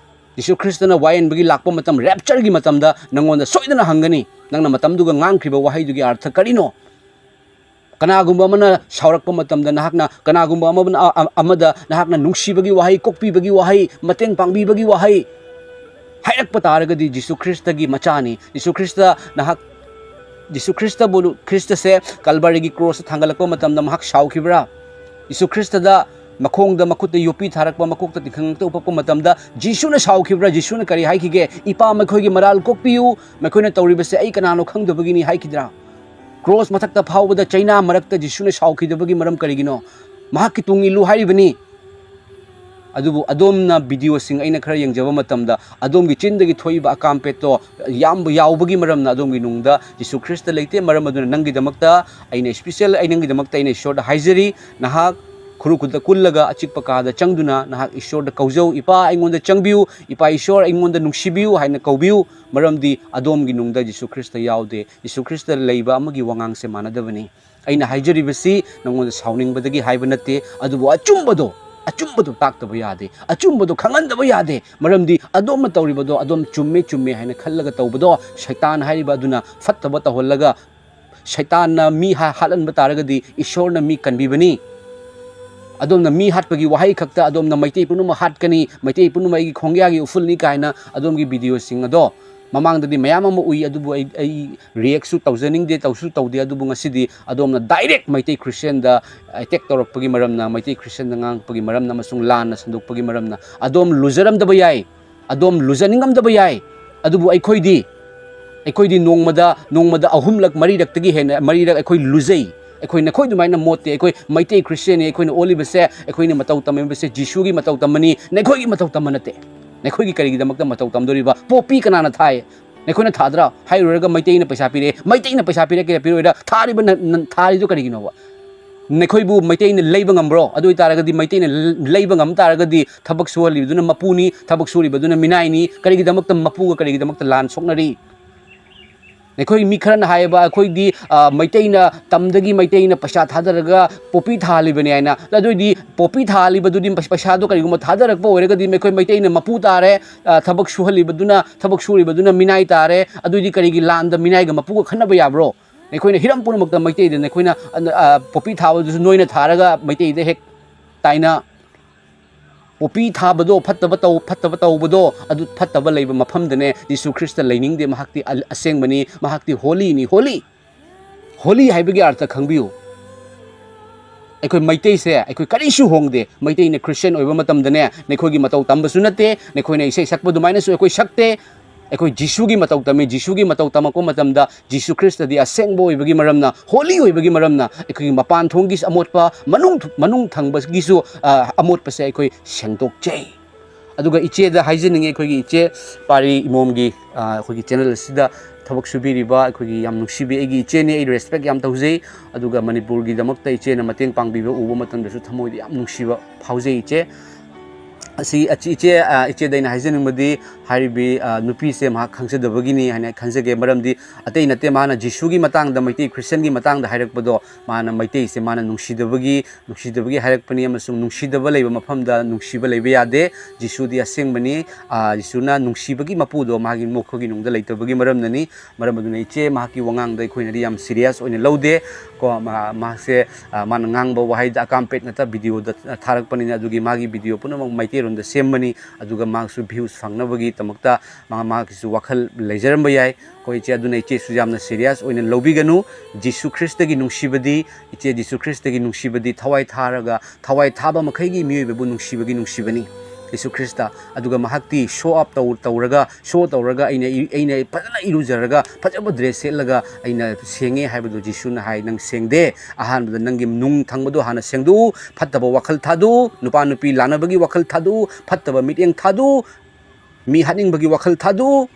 ꯌꯤꯁꯨ ꯈ꯭ꯔꯤꯁꯇꯅ ꯋꯥꯌꯦꯟꯕꯒꯤ ꯂꯥꯛꯄ ꯃꯇꯝ, ꯔꯦꯞꯆꯔꯒꯤ ꯃꯇꯝꯗ ꯅꯪꯉꯣꯟꯗ ꯁꯣꯏꯗꯅ ꯍꯪꯒꯅꯤ, ꯅꯪꯅ ꯃꯇꯝꯗꯨꯒ ꯉꯥꯡꯈ꯭ꯔꯤꯕ ꯋꯥꯍꯩꯗꯨꯒꯤ ꯑꯔꯊ ꯀꯔꯤꯅꯣ? ꯀꯅꯥꯒꯨꯝꯕ ꯑꯃꯅ ꯁꯥꯎꯔꯛꯄ ꯃꯇꯝꯗ ꯅꯍꯥꯛꯅ, ꯀꯅꯥꯒꯨꯝꯕ ꯑꯃꯅ, ꯑ-, ꯑ-, ꯑꯃꯗ ꯅꯍꯥꯛꯅ ꯅꯨꯡꯁꯤꯕꯒꯤ ꯋꯥꯍꯩ, ꯀꯣꯛꯄꯤꯕꯒꯤ ꯋꯥꯍꯩ, ꯃꯇꯦꯡ ꯄꯥꯡꯕꯤꯕꯒꯤ ꯋꯥꯍꯩ ꯍꯥꯏꯔꯛꯄ ꯇꯥꯔꯒꯗꯤ ꯖꯤꯁꯨ ꯈ꯭ꯔꯤꯁꯇꯒꯤ ꯃꯆꯥꯅꯤ꯫ ꯖꯤꯁꯨ ꯈ꯭ꯔꯤꯁꯇ ꯅꯍꯥꯛ, ꯖꯤꯁꯨ ꯈ꯭ꯔꯤꯁꯇꯕꯨ, ꯈ꯭ꯔꯤꯁꯇꯁꯦ ꯀꯜꯕꯥꯔꯤꯒꯤ ꯀ꯭ꯔꯣꯁꯇ ꯊꯥꯡꯒꯠꯂꯛꯄ ꯃꯇꯝꯗ ꯃꯍꯥꯛ ꯁꯥꯎꯈꯤꯕ꯭ꯔꯥ? ꯖꯤꯁꯨ ꯈ꯭ꯔꯤꯁꯇꯗ ꯃꯈꯣꯡꯗ ꯃꯈꯨꯠꯇ ꯌꯣꯠꯄꯤ ꯊꯥꯔꯛꯄ, ꯃꯀꯣꯛꯇ ꯇꯤꯡꯈꯪ ꯉꯛꯇ ꯎꯞꯄꯛꯄ ꯃꯇꯝꯗ ꯖꯤꯁꯨꯅ ꯁꯥꯎꯈꯤꯕ꯭ꯔꯥ? ꯖꯤꯁꯨꯅ ꯀꯔꯤ ꯍꯥꯏꯈꯤꯒꯦ? "ꯏꯄꯥ, ꯃꯈꯣꯏꯒꯤ ꯃꯔꯥꯜ ꯀꯣꯛꯄꯤꯌꯨ, ꯃꯈꯣꯏꯅ ꯇꯧꯔꯤꯕꯁꯦ ꯑꯩ ꯀꯅꯥꯅꯣ ꯈꯪꯗꯕꯒꯤꯅꯤ" ꯍꯥꯏꯈꯤꯗ꯭ꯔꯥ? ꯀ꯭ꯔꯣꯁ ꯃꯊꯛꯇ ꯐꯥꯎꯕꯗ ꯆꯩꯅꯥ ꯃꯔꯛꯇ ꯖꯤꯁꯨꯅ ꯁꯥꯎꯈꯤꯗꯕꯒꯤ ꯃꯔꯝ ꯀꯔꯤꯒꯤꯅꯣ? ꯃꯍꯥꯛꯀꯤ ꯇꯨꯡ ꯏꯜꯂꯨ ꯍꯥꯏꯔꯤꯕꯅꯤ꯫ ꯑꯗꯨꯕꯨ ꯑꯗꯣꯝꯅ ꯚꯤꯗꯤꯑꯣꯁꯤꯡ ꯑꯩꯅ ꯈꯔ ꯌꯦꯡꯖꯕ ꯃꯇꯝꯗ ꯑꯗꯣꯝꯒꯤ ꯆꯤꯟꯗꯒꯤ ꯊꯣꯛꯏꯕ ꯑꯀꯥꯝꯄꯦꯠꯇꯣ ꯌꯥꯝꯕ ꯌꯥꯎꯕꯒꯤ ꯃꯔꯝꯅ ꯑꯗꯣꯝꯒꯤ ꯅꯨꯡꯗ ꯖꯤꯁꯨ ꯈ꯭ꯔꯤꯁꯇ ꯂꯩꯇꯦ꯫ ꯃꯔꯝ ꯑꯗꯨꯅ ꯅꯪꯒꯤꯗꯃꯛꯇ ꯑꯩꯅ ꯏꯁꯄꯤꯁꯦꯜ, ꯑꯩ ꯅꯪꯒꯤꯗꯃꯛꯇ ꯑꯩꯅ ꯏꯁꯣꯔꯗ ꯍꯥꯏꯖꯔꯤ, ꯅꯍꯥꯛ ꯈꯨꯔꯨ ꯈꯨꯠꯇ ꯀꯨꯜꯂꯒ ꯑꯆꯤꯛꯄ ꯀꯥꯗ ꯆꯪꯗꯨꯅ ꯅꯍꯥꯛ ꯏꯁꯣꯔꯗ ꯀꯧꯖꯧ, "ꯏꯄꯥ, ꯑꯩꯉꯣꯟꯗ ꯆꯪꯕꯤꯌꯨ, ꯏꯄꯥ ꯏꯁꯣꯔ, ꯑꯩꯉꯣꯟꯗ ꯅꯨꯡꯁꯤꯕꯤꯌꯨ" ꯍꯥꯏꯅ ꯀꯧꯕꯤꯌꯨ꯫ ꯃꯔꯝꯗꯤ ꯑꯗꯣꯝꯒꯤ ꯅꯨꯡꯗ ꯖꯤꯁꯨ ꯈ꯭ꯔꯤꯁꯇ ꯌꯥꯎꯗꯦ꯫ ꯖꯤꯁꯨ ꯈ꯭ꯔꯤꯁꯇ ꯂꯩꯕ ꯑꯃꯒꯤ ꯋꯥꯉꯥꯡꯁꯦ ꯃꯥꯟꯅꯗꯕꯅꯤ꯫ ꯑꯩꯅ ꯍꯥꯏꯖꯔꯤꯕꯁꯤ ꯅꯉꯣꯟꯗ ꯁꯥꯎꯅꯤꯡꯕꯗꯒꯤ ꯍꯥꯏꯕ ꯅꯠꯇꯦ, ꯑꯗꯨꯕꯨ ꯑꯆꯨꯝꯕꯗꯣ, ꯑꯆꯨꯝꯕꯗꯣ ꯇꯥꯛꯇꯕ ꯌꯥꯗꯦ, ꯑꯆꯨꯝꯕꯗꯣ ꯈꯪꯍꯟꯗꯕ ꯌꯥꯗꯦ꯫ ꯃꯔꯝꯗꯤ ꯑꯗꯣꯝꯅ ꯇꯧꯔꯤꯕꯗꯣ ꯑꯗꯣꯝ ꯆꯨꯝꯃꯦ, ꯆꯨꯝꯃꯦ ꯍꯥꯏꯅ ꯈꯜꯂꯒ ꯇꯧꯕꯗꯣ, ꯁꯩꯇꯥꯟ ꯍꯥꯏꯔꯤꯕ ꯑꯗꯨꯅ ꯐꯠꯇꯕ ꯇꯧꯍꯜꯂꯒ, ꯁꯩꯇꯥꯟꯅ ꯃꯤ ꯍꯥ-, ꯍꯥꯠꯍꯟꯕ ꯇꯥꯔꯒꯗꯤ ꯏꯁꯣꯔꯅ ꯃꯤ ꯀꯟꯕꯤꯕꯅꯤ꯫ ꯑꯗꯣꯝꯅ ꯃꯤ ꯍꯥꯠꯄꯒꯤ ꯋꯥꯍꯩ ꯈꯛꯇ, ꯑꯗꯣꯝꯅ ꯃꯩꯇꯩ ꯄꯨꯝꯅꯃꯛ ꯍꯥꯠꯀꯅꯤ, ꯃꯩꯇꯩ ꯄꯨꯝꯅꯃꯛ ꯑꯩꯒꯤ ꯈꯣꯡꯌꯥꯒꯤ ꯎꯐꯨꯜꯅꯤ ꯀꯥꯏꯅ ꯑꯗꯣꯝꯒꯤ ꯚꯤꯗꯤꯑꯣꯁꯤꯡ ꯑꯗꯣ ꯃꯃꯥꯡꯗꯗꯤ ꯃꯌꯥꯝ ꯑꯃ ꯎꯏ, ꯑꯗꯨꯕꯨ ꯑꯩ, ꯑꯩ ꯔꯤꯌꯦꯛꯁꯨ ꯇꯧꯖꯅꯤꯡꯗꯦ, ꯇꯧꯁꯨ ꯇꯧꯗꯦ꯫ ꯑꯗꯨꯕꯨ ꯉꯁꯤꯗꯤ ꯑꯗꯣꯝꯅ ꯗꯥꯏꯔꯦꯛ ꯃꯩꯇꯩ ꯈ꯭ꯔꯤꯁꯇꯤꯌꯥꯟꯗ ꯑꯦꯇꯦꯛ ꯇꯧꯔꯛꯄꯒꯤ ꯃꯔꯝꯅ, ꯃꯩꯇꯩ ꯈ꯭ꯔꯤꯁꯇꯤꯌꯥꯟꯗ ꯉꯥꯡꯉꯛꯄꯒꯤ ꯃꯔꯝꯅ ꯑꯃꯁꯨꯡ ꯂꯥꯟꯅ ꯁꯟꯗꯣꯛꯄꯒꯤ ꯃꯔꯝꯅ ꯑꯗꯣꯝ ꯂꯨꯖꯔꯝꯗꯕ ꯌꯥꯏ, ꯑꯗꯣꯝ ꯂꯨꯖꯅꯤꯡꯉꯝꯗꯕ ꯌꯥꯏ꯫ ꯑꯗꯨꯕꯨ ꯑꯩꯈꯣꯏꯗꯤ ꯑꯩꯈꯣꯏꯗꯤ ꯅꯣꯡꯃꯗ ꯅꯣꯡꯃꯗ ꯑꯍꯨꯝꯂꯛ ꯃꯔꯤꯔꯛꯇꯒꯤ ꯍꯦꯟꯅ ꯃꯔꯤꯔꯛ ꯑꯩꯈꯣꯏ ꯂꯨꯖꯩ꯫ ꯑꯩꯈꯣꯏ ꯅꯈꯣꯏ ꯑꯗꯨꯃꯥꯏꯅ ꯃꯣꯠꯇꯦ꯫ ꯑꯩꯈꯣꯏ ꯃꯩꯇꯩ ꯈ꯭ꯔꯤꯁꯇꯤꯌꯥꯟꯅꯤ꯫ ꯑꯩꯈꯣꯏꯅ ꯑꯣꯜꯂꯤꯕꯁꯦ, ꯑꯩꯈꯣꯏꯅ ꯃꯇꯧ ꯇꯝꯃꯤꯕꯁꯦ ꯖꯤꯁꯨꯒꯤ ꯃꯇꯧ ꯇꯝꯕꯅꯤ, ꯅꯈꯣꯏꯒꯤ ꯃꯇꯧ ꯇꯝꯕ ꯅꯠꯇꯦ꯫ ꯅꯈꯣꯏꯒꯤ ꯀꯔꯤꯒꯤꯗꯃꯛꯇ ꯃꯇꯧ ꯇꯝꯗꯣꯔꯤꯕ? ꯄꯣꯄꯤ ꯀꯅꯥꯅ ꯊꯥꯏ? ꯅꯈꯣꯏꯅ ꯊꯥꯗ꯭ꯔꯥ? ꯍꯥꯏꯔꯨꯔꯒ ꯃꯩꯇꯩꯅ ꯄꯩꯁꯥ ꯄꯤꯔꯛꯑꯦ, ꯃꯩꯇꯩꯅ ꯄꯩꯁꯥ ꯄꯤꯔꯛꯀꯦꯔꯥ ꯄꯤꯔꯣꯏꯔꯥ? ꯊꯥꯔꯤꯕ ꯅ-, ꯅ-, ꯊꯥꯔꯤꯗꯣ ꯀꯔꯤꯒꯤꯅꯣꯕ? ꯅꯈꯣꯏꯕꯨ ꯃꯩꯇꯩꯅ ꯂꯩꯕ ꯉꯝꯕ꯭ꯔꯣ? ꯑꯗꯨ ꯑꯣꯏꯇꯥꯔꯒꯗꯤ ꯃꯩꯇꯩꯅ ꯂ-, ꯂꯩꯕ ꯉꯝ ꯇꯥꯔꯒꯗꯤ ꯊꯕꯛ ꯁꯨꯍꯜꯂꯤꯕꯗꯨꯅ ꯃꯄꯨꯅꯤ, ꯊꯕꯛ ꯁꯨꯔꯤꯕꯗꯨꯅ ꯃꯤꯅꯥꯏꯅꯤ꯫ ꯀꯔꯤꯒꯤꯗꯃꯛꯇ ꯃꯄꯨꯒ ꯀꯔꯤꯒꯤꯗꯃꯛꯇ ꯂꯥꯟ ꯁꯣꯛꯅꯔꯤ? ꯑꯩꯈꯣꯏ ꯃꯤ ꯈꯔꯅ ꯍꯥꯏꯌꯦꯕ, ꯑꯩꯈꯣꯏꯗꯤ, ꯑ, ꯃꯩꯇꯩꯅ ꯇꯝꯗꯒꯤ ꯃꯩꯇꯩꯅ ꯄꯩꯁꯥ ꯊꯥꯗꯔꯒ ꯄꯣꯄꯤ ꯊꯥꯍꯜꯂꯤꯕꯅꯤ ꯍꯥꯏꯅ꯫ ꯑꯗꯨ ꯑꯣꯏꯗꯤ ꯄꯣꯄꯤ ꯊꯥꯍꯜꯂꯤꯕꯗꯨꯗꯤ ꯄꯩ-, ꯄꯩꯁꯥꯗꯣ ꯀꯔꯤꯒꯨꯝꯕ ꯊꯥꯗꯔꯛꯄ ꯑꯣꯏꯔꯒꯗꯤ ꯑꯩꯈꯣꯏ ꯃꯩꯇꯩꯅ ꯃꯄꯨ ꯇꯥꯔꯦ, ꯑ, ꯊꯕꯛ ꯁꯨꯍꯜꯂꯤꯕꯗꯨꯅ, ꯊꯕꯛ ꯁꯨꯔꯤꯕꯗꯨꯅ ꯃꯤꯅꯥꯏ ꯇꯥꯔꯦ꯫ ꯑꯗꯨ ꯑꯣꯏꯗꯤ ꯀꯔꯤꯒꯤ ꯂꯥꯟꯗ ꯃꯤꯅꯥꯏꯒ ꯃꯄꯨꯒ ꯈꯠꯅꯕ ꯌꯥꯕ꯭ꯔꯣ? ꯑꯩꯈꯣꯏꯅ ꯍꯤꯔꯝ ꯄꯨꯝꯅꯃꯛꯇ ꯃꯩꯇꯩꯗ ꯑꯩꯈꯣꯏꯅ, ꯑ, ꯑ, ꯄꯣꯄꯤ ꯊꯥꯕꯗꯨꯁꯨ ꯅꯣꯏꯅ ꯊꯥꯔꯒ ꯃꯩꯇꯩꯗ ꯍꯦꯛ ꯇꯥꯏꯅ ꯄꯣꯄꯤ ꯊꯥꯕꯗꯣ, ꯐꯠꯇꯕ ꯇꯧ-, ꯐꯠꯇꯕ ꯇꯧꯕꯗꯣ, ꯑꯗꯨ ꯐꯠꯇꯕ ꯂꯩꯕ ꯃꯐꯝꯗꯅꯦ ꯖꯤꯁꯨ ꯈ꯭ꯔꯤꯁꯇ ꯂꯩꯅꯤꯡꯗꯦ꯫ ꯃꯍꯥꯛꯇꯤ ꯑ-, ꯑꯁꯦꯡꯕꯅꯤ, ꯃꯍꯥꯛꯇꯤ ꯍꯣꯂꯤꯅꯤ, ꯍꯣꯂꯤ꯫ ꯍꯣꯂꯤ ꯍꯥꯏꯕꯒꯤ ꯑꯔꯊ ꯈꯪꯕꯤꯌꯨ꯫ ꯑꯩꯈꯣꯏ ꯃꯩꯇꯩꯁꯦ, ꯑꯩꯈꯣꯏ ꯀꯔꯤꯁꯨ ꯍꯣꯡꯗꯦ꯫ ꯃꯩꯇꯩꯅ ꯈ꯭ꯔꯤꯁꯇꯤꯌꯥꯟ ꯑꯣꯏꯕ ꯃꯇꯝꯗꯅꯦ, ꯅꯈꯣꯏꯒꯤ ꯃꯇꯧ ꯇꯝꯕꯁꯨ ꯅꯠꯇꯦ, ꯅꯈꯣꯏꯅ ꯏꯁꯩ ꯁꯛꯄ ꯑꯗꯨꯃꯥꯏꯅꯁꯨ ꯑꯩꯈꯣꯏ ꯁꯛꯇꯦ꯫ ꯑꯩꯈꯣꯏ ꯖꯤꯁꯨꯒꯤ ꯃꯇꯧ ꯇꯝꯃꯤ꯫ ꯖꯤꯁꯨꯒꯤ ꯃꯇꯧ ꯇꯝꯃꯛꯄ ꯃꯇꯝꯗ ꯖꯤꯁꯨ ꯈ꯭ꯔꯤꯁꯇꯗꯤ ꯑꯁꯦꯡꯕ ꯑꯣꯏꯕꯒꯤ ꯃꯔꯝꯅ, ꯍꯣꯂꯤ ꯑꯣꯏꯕꯒꯤ ꯃꯔꯝꯅ, ꯑꯩꯈꯣꯏꯒꯤ ꯃꯄꯥꯟ ꯊꯣꯡꯒꯤ ꯑꯃꯣꯠꯄ, ꯃꯅꯨꯡ, ꯃꯅꯨꯡ ꯊꯪꯕꯒꯤꯁꯨ, ꯑ, ꯑꯃꯣꯠꯄꯁꯦ ꯑꯩꯈꯣꯏ ꯁꯦꯡꯗꯣꯛꯆꯩ꯫ ꯑꯗꯨꯒ ꯏꯆꯦꯗ ꯍꯥꯏꯖꯅꯤꯡꯉꯤ, ꯑꯩꯈꯣꯏꯒꯤ ꯏꯆꯦ ꯄꯥꯔꯤ ꯏꯃꯣꯝꯒꯤ, ꯑ, ꯑꯩꯈꯣꯏꯒꯤ ꯆꯦꯅꯦꯜ ꯑꯁꯤꯗ ꯊꯕꯛ ꯁꯨꯕꯤꯔꯤꯕ ꯑꯩꯈꯣꯏꯒꯤ ꯌꯥꯝ ꯅꯨꯡꯁꯤꯕꯤ ꯑꯩꯒꯤ ꯏꯆꯦꯅꯤ, ꯑꯩ ꯔꯦꯁꯄꯦꯛ ꯌꯥꯝ ꯇꯧꯖꯩ꯫ ꯑꯗꯨꯒ ꯃꯅꯤꯄꯨꯔꯒꯤꯗꯃꯛꯇ ꯏꯆꯦꯅ ꯃꯇꯦꯡ ꯄꯥꯡꯕꯤꯕ ꯎꯕ ꯃꯇꯝꯗꯁꯨ ꯊꯃꯣꯏꯗ ꯌꯥꯝ ꯅꯨꯡꯁꯤꯕ ꯐꯥꯎꯖꯩ ꯏꯆꯦ꯫ ꯑꯁꯤ, ꯑꯆꯤ-, ꯏꯆꯦ, ꯑ, ꯏꯆꯦꯗ ꯑꯩꯅ ꯍꯥꯏꯖꯅꯤꯡꯕꯗꯤ, ꯍꯥꯏꯔꯤꯕꯤ, ꯑ, ꯅꯨꯄꯤꯁꯦ ꯃꯍꯥꯛ ꯈꯪꯖꯗꯕꯒꯤꯅꯤ ꯍꯥꯏꯅ ꯈꯟꯖꯒꯦ꯫ ꯃꯔꯝꯗꯤ ꯑꯇꯩ ꯅꯠꯇꯦ, ꯃꯥꯅ ꯖꯤꯁꯨꯒꯤ ꯃꯇꯥꯡꯗ, ꯃꯩꯇꯩ ꯈ꯭ꯔꯤꯁꯇꯤꯌꯥꯟꯒꯤ ꯃꯇꯥꯡꯗ ꯍꯥꯏꯔꯛꯄꯗꯣ, ꯃꯥꯅ ꯃꯩꯇꯩꯁꯦ ꯃꯥꯅ ꯅꯨꯡꯁꯤꯗꯕꯒꯤ, ꯅꯨꯡꯁꯤꯗꯕꯒꯤ ꯍꯥꯏꯔꯛꯄꯅꯤ, ꯑꯃꯁꯨꯡ ꯅꯨꯡꯁꯤꯗꯕ ꯂꯩꯕ ꯃꯐꯝꯗ ꯅꯨꯡꯁꯤꯕ ꯂꯩꯕ ꯌꯥꯗꯦ꯫ ꯖꯤꯁꯨꯗꯤ ꯑꯁꯦꯡꯕꯅꯤ꯫ ꯑ, ꯖꯤꯁꯨꯅ ꯅꯨꯡꯁꯤꯕꯒꯤ ꯃꯄꯨꯗꯣ ꯃꯥꯒꯤ ꯃꯈꯣꯏꯒꯤ ꯅꯨꯡꯗ ꯂꯩꯇꯕꯒꯤ ꯃꯔꯝꯅꯅꯤ꯫ ꯃꯔꯝ ꯑꯗꯨꯅ ꯏꯆꯦ, ꯃꯍꯥꯛꯀꯤ ꯋꯥꯉꯥꯡꯗ ꯑꯩꯈꯣꯏꯅꯗꯤ ꯌꯥꯝ ꯁꯤꯔꯤꯌꯁ ꯑꯣꯏꯅ ꯂꯧꯗꯦ꯫ ꯀꯣ, ꯃꯥ-, ꯃꯍꯥꯛꯁꯦ, ꯑ, ꯃꯥꯅ ꯉꯥꯡꯕ ꯋꯥꯍꯩꯗ ꯑꯀꯥꯝꯄꯦꯠ ꯅꯠꯇ ꯚꯤꯗꯤꯑꯣꯗ ꯊꯥꯔꯛꯄꯅꯤꯅ, ꯑꯗꯨꯒꯤ ꯃꯥꯒꯤ ꯚꯤꯗꯤꯑꯣ ꯄꯨꯝꯅꯃꯛ ꯃꯩꯇꯩꯔꯣꯟꯗ ꯁꯦꯝꯕꯅꯤ꯫ ꯑꯗꯨꯒ ꯃꯍꯥꯛꯁꯨ ꯚ꯭ꯌꯨꯁ ꯐꯪꯅꯕꯒꯤꯗꯃꯛꯇ ꯃꯥ-, ꯃꯍꯥꯛꯀꯤꯁꯨ ꯋꯥꯈꯜ ꯂꯩꯖꯔꯝꯕ ꯌꯥꯏ꯫ ꯀꯣ ꯏꯆꯦ, ꯑꯗꯨꯅ ꯏꯆꯦꯁꯨ ꯌꯥꯝꯅ ꯁꯤꯔꯤꯌꯁ ꯑꯣꯏꯅ ꯂꯧꯕꯤꯒꯅꯨ꯫ ꯖꯤꯁꯨ ꯈ꯭ꯔꯤꯁꯇꯒꯤ ꯅꯨꯡꯁꯤꯕꯗꯤ, ꯏꯆꯦ, ꯖꯤꯁꯨ ꯈ꯭ꯔꯤꯁꯇꯒꯤ ꯅꯨꯡꯁꯤꯕꯗꯤ ꯊꯋꯥꯏ ꯊꯥꯔꯒ, ꯊꯋꯥꯏ ꯊꯥꯕ ꯃꯈꯩꯒꯤ ꯃꯤꯑꯣꯏꯕꯕꯨ ꯅꯨꯡꯁꯤꯕꯒꯤ ꯅꯨꯡꯁꯤꯕꯅꯤ꯫ Jesus Christ. ꯑꯗꯨꯒ ꯃꯍꯥꯛꯇꯤ show up ꯇꯧ-, ꯇꯧꯔꯒ, show ꯇꯧꯔꯒ ꯑꯩꯅ ꯏ-, ꯑꯩꯅ ꯐꯖꯅ ꯏꯔꯨꯖꯔꯒ ꯐꯖꯕ dress ꯁꯦꯠꯂꯒ ꯑꯩꯅ ꯁꯦꯡꯉꯦ ꯍꯥꯏꯕꯗꯣ ꯖꯤꯁꯨꯅ ꯍꯥꯏ, "ꯅꯪ ꯁꯦꯡꯗꯦ꯫ ꯑꯍꯥꯟꯕꯗ ꯅꯪꯒꯤ ꯅꯨꯡ ꯊꯪꯕꯗꯣ ꯍꯥꯟꯅ ꯁꯦꯡꯗꯣꯛꯎ, ꯐꯠꯇꯕ ꯋꯥꯈꯜ ꯊꯥꯗꯣꯛꯎ, ꯅꯨꯄꯥ ꯅꯨꯄꯤ ꯂꯥꯟꯅꯕꯒꯤ ꯋꯥꯈꯜ ꯊꯥꯗꯣꯛꯎ, ꯐꯠꯇꯕ ꯃꯤꯠꯌꯦꯡ ꯊꯥꯗꯣꯛꯎ, ꯃꯤ ꯍꯥꯠꯅꯤꯡꯕꯒꯤ ꯋꯥꯈꯜ ꯊꯥꯗꯣꯛꯎ,